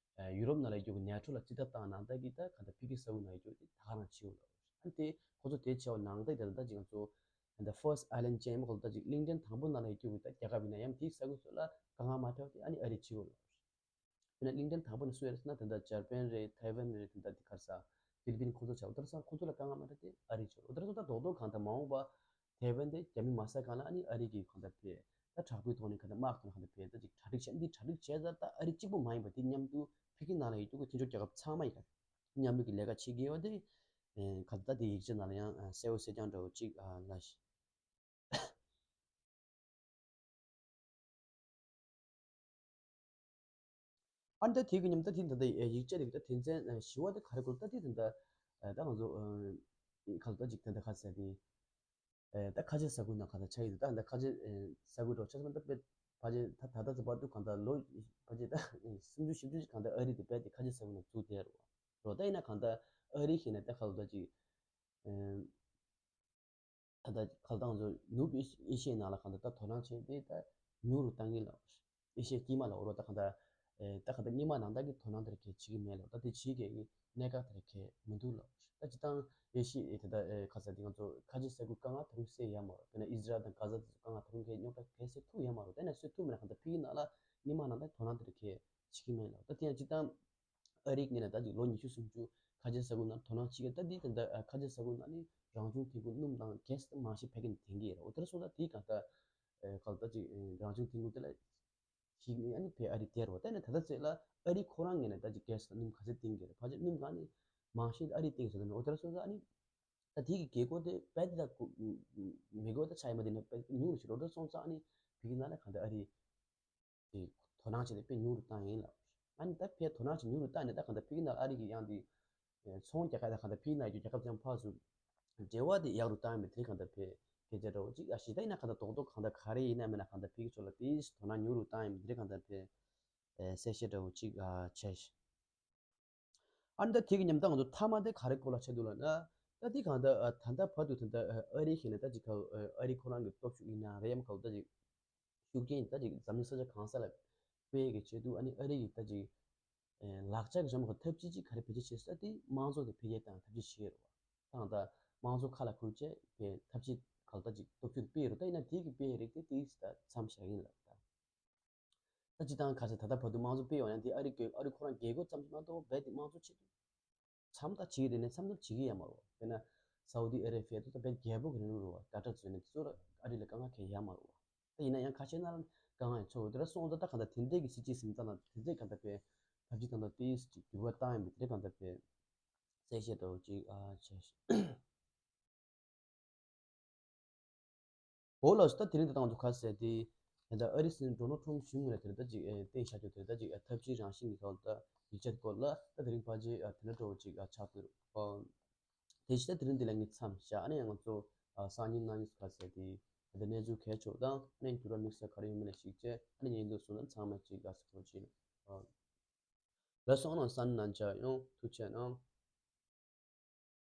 ཡུ་རོབ་ནང་ལ་ཡོད་རྒྱུ་གི་ནེ་ཊོ་ལ་རྩིས་ཐབས་བཏང་ནང་ལྟར་གྱི་ད་ག་ད་ཕ་གི་ས་ཁུལ་ནང་ཡོད་རྒྱུ་དེ་ད་ག་རང་ཆེ་བ་ལ། ཨ་ནི་དེ་ཁོ་ཚོ་དེ་ཆེ་བ་ནང་ལྟར་དེ་ལ་ད་ཅིག་ང་ཚོ་ད་first island chain ཡིན་མ་ཁོ་ཚོ་ད་ཅིག་གླིང་ཕྲན་དང་པོ་ནང་ལ་ཡོད་རྒྱུ་གི་ད་རྒྱལ་ཁབ་ཡིན་ན་ཡང་དེའི་ས་ཁུལ་ཚོ་ལ་དཀའ་ངལ་མ་འཕྲད་པ་དེ་ཨ་ནི་ཨ་རི་ཆེ་བ་ལ། དཔེར་ན་གླིང་ཕྲན་དང་པོ་ནས་སུ་ཡོད་རེད་ཟེར་ན་ད་ལྟ་འཇར་པན་རེད། ཐའེ་ཝན་རེད། ད་ལྟ་དེ་ག་རེ་ཟ་ཧྥི་ལི་པིན་ཁོ་ཚོ་ཆགས། འོ་དེ་འདྲ་སོང་ཙང་ཁོ་ཚོ་ལ་དཀའ་ངལ་མ་འཕྲད་དེ་ཨ་རི་ཆགས། འོ་དེ་འདྲ་སོང་ཙང་རྡོག་རྡོག་གང་ལྟར་མ་འོངས་པ་ཐའེ་ཝན་དེ་རྒྱ་མི་མ་ཟ་གང་ལ་ཨ་ནི་ཨ་རི་གིས་གང་ལྟར་ཕེ་ད་དྲག་པོའི་ཐོག་ནས་གང་ལྟར་དམག་དང་གང་ལྟར་ཕེ་ད་ཅིག་གྲ་སྒྲིག་བྱས། འདི་གྲ་སྒྲིག་བྱས་ཙང་ད་ཨ་རི་གཅིག་པུ་མ་ཡིན་པ་དེ་མཉམ་དུ་ཕ་གི་ནང་ལ་ཡོད་རྒྱུ་གི་མཐུན་ཕྱོགས་རྒྱལ་ཁབ་ཚང་མ་ཡིན་ག་མཉམ་དུ་གི་ལས་ཀ་བྱེད་ཀྱི་ཡོད་དེ་གང་ལྟར་དེ་ཡིག་ཆ་ནང་ལ་ཡང་གསལ་བོ་གསལ་རྐྱང་འདྲ་བོ་ཅིག་ལ། ཨ་ནི་ད་དེ་གི་མཉམ་ད་དེ་ད་ལྟ་ཡིག་ཆ་རིགས་ད་དོན་ཚན་བཞི་བ་དེ་ག་རེ་གོ་ད་དེ་ད་ལྟ་ད་ང་ཚོ་ག་ལ་ད་ཅིག་ད་ལྟ་ག་ཟེར་དེ་ད་ཁ་ཆེ་ས་ཁུལ་ནང་ག་ད་ཆ་ཡི་ད་ད་ཁ་ཆེ་ས་ཁུལ་འགྲོ་ཆ་ས་ད་དཔེ་ཕ་ཆེ་ད་ད་ད་ཚོ་བར་དུ་གང་ད་ལོ་ཕ་ཆེ་ད་སུམ་ཅུ་བཞི་བཅུ་ཅིག་གང་ད་ཨ་རི་དེ་དཔེ་དེ་ཁ་ཆེ་ས་ཁུལ་ནང་བཙུགས་བསྡད་རོ་རོ། ད་ཡིན་ན་གང་ད་ཨ་རི་ཞིག་ནས་ད་ག་ལ་ད་ཅིག་ད་ལྟ་ག་ལ་ད་ང་ཚོ་ནུབ་ཨེ་ཤི་ཡའི་ནང་ལ་གང་ལྟར་ད་དོ་སྣང་བྱས་ཏེ་ད་ཉུང་རུ་བཏང་གི་ལ། ཨེ་ཤི་ཡའི་དཀྱིལ་མ་ལ་འོ་རོ་ད་གང་ལྟར་ཨེ་ད་གང་ལྟར་སྔོན་མ་ནང་ལྟར་གྱི་དོ་སྣང་དེ་ར་གས་བྱེད་ཀྱི་མེད་ལ། ད་དེ་བྱེད་མཁན་གྱི་གནད་འགག་དེ་ར་གས་མི་འདུག་ལ། ད་སྤྱིར་བཏང་ཨེ་ཤི་ཡའི་ད་ལྟ་ཨེ་ག་ས་དེ་ང་ཚོ་ཁ་ཆེ་ས་ཁུལ་དཀའ་ངལ་ད་རུང་སེལ་ཡ་མ་རེད། དཔེར་ན་ཨི་ཟི་རལ་དང་གྷ་ཟ་དེ་ཚོ་དཀའ་ངལ་ད་རུང་གས་རྙོག་དྲ་གས་སེལ་ཐུབ་ཡ་མ་རེད། དེ་ན་སེལ་ཐུབ་མེད་ན་གང་ལྟར་ཕ་གིའི་ནང་ལ་སྔོན་མ་ནང་ལྟར་དོ་སྣང་དེ་ར་གས་ བྱེད་ཀྱི་མེད་ལ། ད་དེ་ཡང་སྤྱིར་བཏང་ཨ་རིའི་ངོས་ནས་ད་ཅིག་ལོ་ཉི་ཤུ་སུམ་ཅུ་ཁ་ཆེ་ས་ཁུལ་ནང་དོ་སྣང་བྱེད་ཀྱི། ད་འདི་ད་ལྟ་ཁ་ཆེ་ས་ཁུལ་ནང་ནི་རང་བྱུང་ཐོན་ཁུངས་སྣུམ་དང་གྷེ་སི་དེ་མང་ཤོས་ཕ་གི་ནས་ཐོན་གྱི་ཡོད་རེད། འོ་དེ་འདྲ་སོང་ཙང་དེའི་སྒང་ད་ག་ལ་ད་ཅིག་རང་བྱུང་ཐོན་ཁུངས་དེ་ལ་གཞིགས་ནས་ཨ་ནི་ཕར་ཨ་རི་བསྡད་རེད་བ། ད་ནི་ད་ལྟ་ཚོད་ལ་ཨ་རི་ཁོ་རང་ངོས་ནས་ད་ཅིག་གྷེ་སི་དང་སྣུམ་ག་ཚོད་བཏིང་གི་རེད། ཕལ་ཆེར་སྣུམ་གང་ནི་མང་ཤོས་ཨ་རི་བཏིང་ཟེར་ནས། འོ་དེ་འདྲ་སོང་ཙང་ཨ་ནི་ད་དེ་གི་རྒྱལ་སྒོ་དེ་དཔེ་དེ་ད་མི་དགོས་ད་ཆ་ཡི་མ། དེ་ནི་དཔེ་ཉུང་རུ་ཕྱིན་རེད། འོ་དེ་འདྲ་སོང་ཙང་ཨ་ནི་ཕ་གི་ནང་ལ་གང་ལྟར་ཨ་རི་དེ་དོ་སྣང་བྱས་ཏེ་དཔེ་ཉུང་རུ་བཏང་ཡིན་ལ། ཨ་ནི་ད་ཕར་དོ་སྣང་བྱས་ཉུང་རུ་བཏང་ནས་ད་གང་ལྟར་ཕ་གི་ནང་ཨ་རི་གི་ཡང་དེ་ཚོང་རྒྱག་ཁ་ད་གང་ལྟར་ཕ་གི་ནང་གི་རྒྱལ་ཁབ་ཚང་ཕར་ཚུར་འབྲེལ་བ་དེ་ཡག་རུ་བཏང་ཡིན་པ་དེ་གང་ལྟར་ཕར་སྐད་ཆ་འདྲ་བོ་ཅིག་ཨ་ཞིག་ད་ཡིན་ན་གང་ལྟར་རྡོག་རྡོག་གང་ལྟར་ག་རེ་ཡིན་ན་མིན་ན་གང་ལྟར་ཕ་གི་ཕྱོགས་ལ་དེ་དོ་སྣང་ཉུང་རུ་བཏང་ཡིན་པ་དེ་གང་ལྟར་ཕར་གསལ་བཤད་འདྲ་བོ་ཅིག་ཨ་བྱས། ཨ་ནི་ད་དེ་གི་མཉམ་དུ་ང་ཚོ་མཐའ་མ་དེ་ག་རེ་སྐོར་ལ་བཤད་འདུག་ལབ་ན། ད་དེ་གང་ལྟར་ཨ་ད་ལྟ་བར་དུ་ད་ལྟ་ཨ་ཨ་རི་ཞིག་ནས་ད་ཅིག་ག་ཨ་རི་ཁོ་རང་གི་སྟོབས་ཤུགས་ཡིན་ན་རེད་ཡམ་ག་ལ་ད་ཅིག་ཤུགས་རྐྱེན་ད་ཅིག་འཛམ་གླིང་ས་ཆ་གང་ས་ལ་སྤེལ་གི་ཆེད་དུ་ཨ་ནི་ཨ་རི་ཡིས་ད་ཅིག་ཨེ་ལག་ཆ་གི་རང་གི་ཐབས་ཇུས་ཅིག་ག་རེ་བེད་སྤྱོད་བྱེད་ས་དེ་དམངས་གཙོ་དེ་འཕེལ་རྒྱས་བཏང་ཐབས་ཇུས་བྱེད་རེད་བ། ད་གང་ལྟར་དམངས་གཙོ་ཁ་ལ་ཁུར་བྱས་པའི་ཐབས་ཇུས་ག་ལ་ད་ཅིག་སྟོབས་ཤུགས་སྤེལ་རེད། ད་ཡིན་ན་དེ་གི་སྤེལ་རིགས་དེ་དེ་ད་མཚམས་བཞག་ཡིན་ལབ་ད། ད་སྤྱིར་བཏང་ག་ས་ད་ལྟ་བར་དུ་དམངས་གཙོ་སྤེལ་ཡོང་ཡང་དེ་ཨ་རི་གི་ཨ་རི་ཁོ་རང་རྒྱལ་སྒོ་ཙམ་ཞིག་མ་གཏོགས་རྦད་དེ་དམངས་གཙོ་ཆེད་དུ་མཚམས་ད་བྱེད་ཀྱི་རེད་ནས་མཚམས་འདྲ་བྱེད་ཀྱི་ཡང་མ་རེད་བ། དཔེར་ན་སའུ་དི་ཨ་རེ་བྷི་ཡ་དེ་ད་རྦད་རྒྱལ་པོ་གི་རིང་ལུགས་རེད་བ། ད་ལྟ་བཟོས་ནས་དེ་ཚོ་ལ་ཨ་རི་ལ་དཀའ་ངལ་གང་ཡང་ཡོད་མ་རེད་བ། ད་ཡིན་ན་ཡང་ཁ་ཤས་ནང་ལ་དཀའ་ངལ་ཡང་ཚོར་འོང་། དེ་འདྲ་སོང་ཙང་ད་གང་ལྟར་དེ་འདྲས་ཀྱི་སྲིད་ཇུས་འཛིན་སྟངས་དང་དེ་འདྲས་གང་ལྟར་བས་ཐབས་ཇུས་དང་ད་དེ་ཅིག་འགྱུར་བ་བཏང་ཡོད་པའི་དེ་འདྲས་གང་ལྟར་བས་གསལ་བཤད་འདྲ་བོ་ཅིག་ཨ་བྱས། འོ་ལགས་སོ། ད་དེ་རིང་ད་ལྟ་ང་ཚོ་ག་ཟེར་དེ། ད་ལྟ་ཨ་རི་སྲིད་འཛིན་ཌོ་ནལ་ཊམ་གཞུང་ངོས་ནས་དེ་རིང་ད་ཅིག་ཨེ་བསྟན་བཞག་རྒྱུ་དེ་ད་ཅིག་ཨ་ཐབས་ཇུས་རང་བཞིན་གྱི་ཐོག་ལ་ད་ཡིག་ཆ་སྐོར་ལ་ད་དེ་རིང་ཕལ་ཆེར་ཨ་དེ་འདྲ་འདྲ་བོ་ཅིག་ཨ་ཆགས་ཀྱི་རེད། ཨ་དེ་བཞིན་ད་དེ་རིང་འདི་ལ་ངས་མཚམས་བཞག་ཨ་ནི་ཡང་ང་ཚོ་ཨ་སང་ཉིན་གནངས་ཉིན་ག་ཟེར་དེ་ད་ལྟ་གནས་ཚུལ་གལ་ཆེ་བ་དང་ཨ་ནི་འགྱུར་བ་དམིགས་བསལ་ག་རེ་ཡོད་མེད་ལ་གཞིགས་བྱས་ཨ་ནི་ཉིན་འདུག་སོང་ན་ཚང་མ་ཅིག་ཨ་སྐོར་བྱེད། ཨ་ལགས་སོ། ཨ་ནི་སང་ཉིན་ནང་མཇལ་ཡོང་། ཐུགས་རྗེ་གནང་།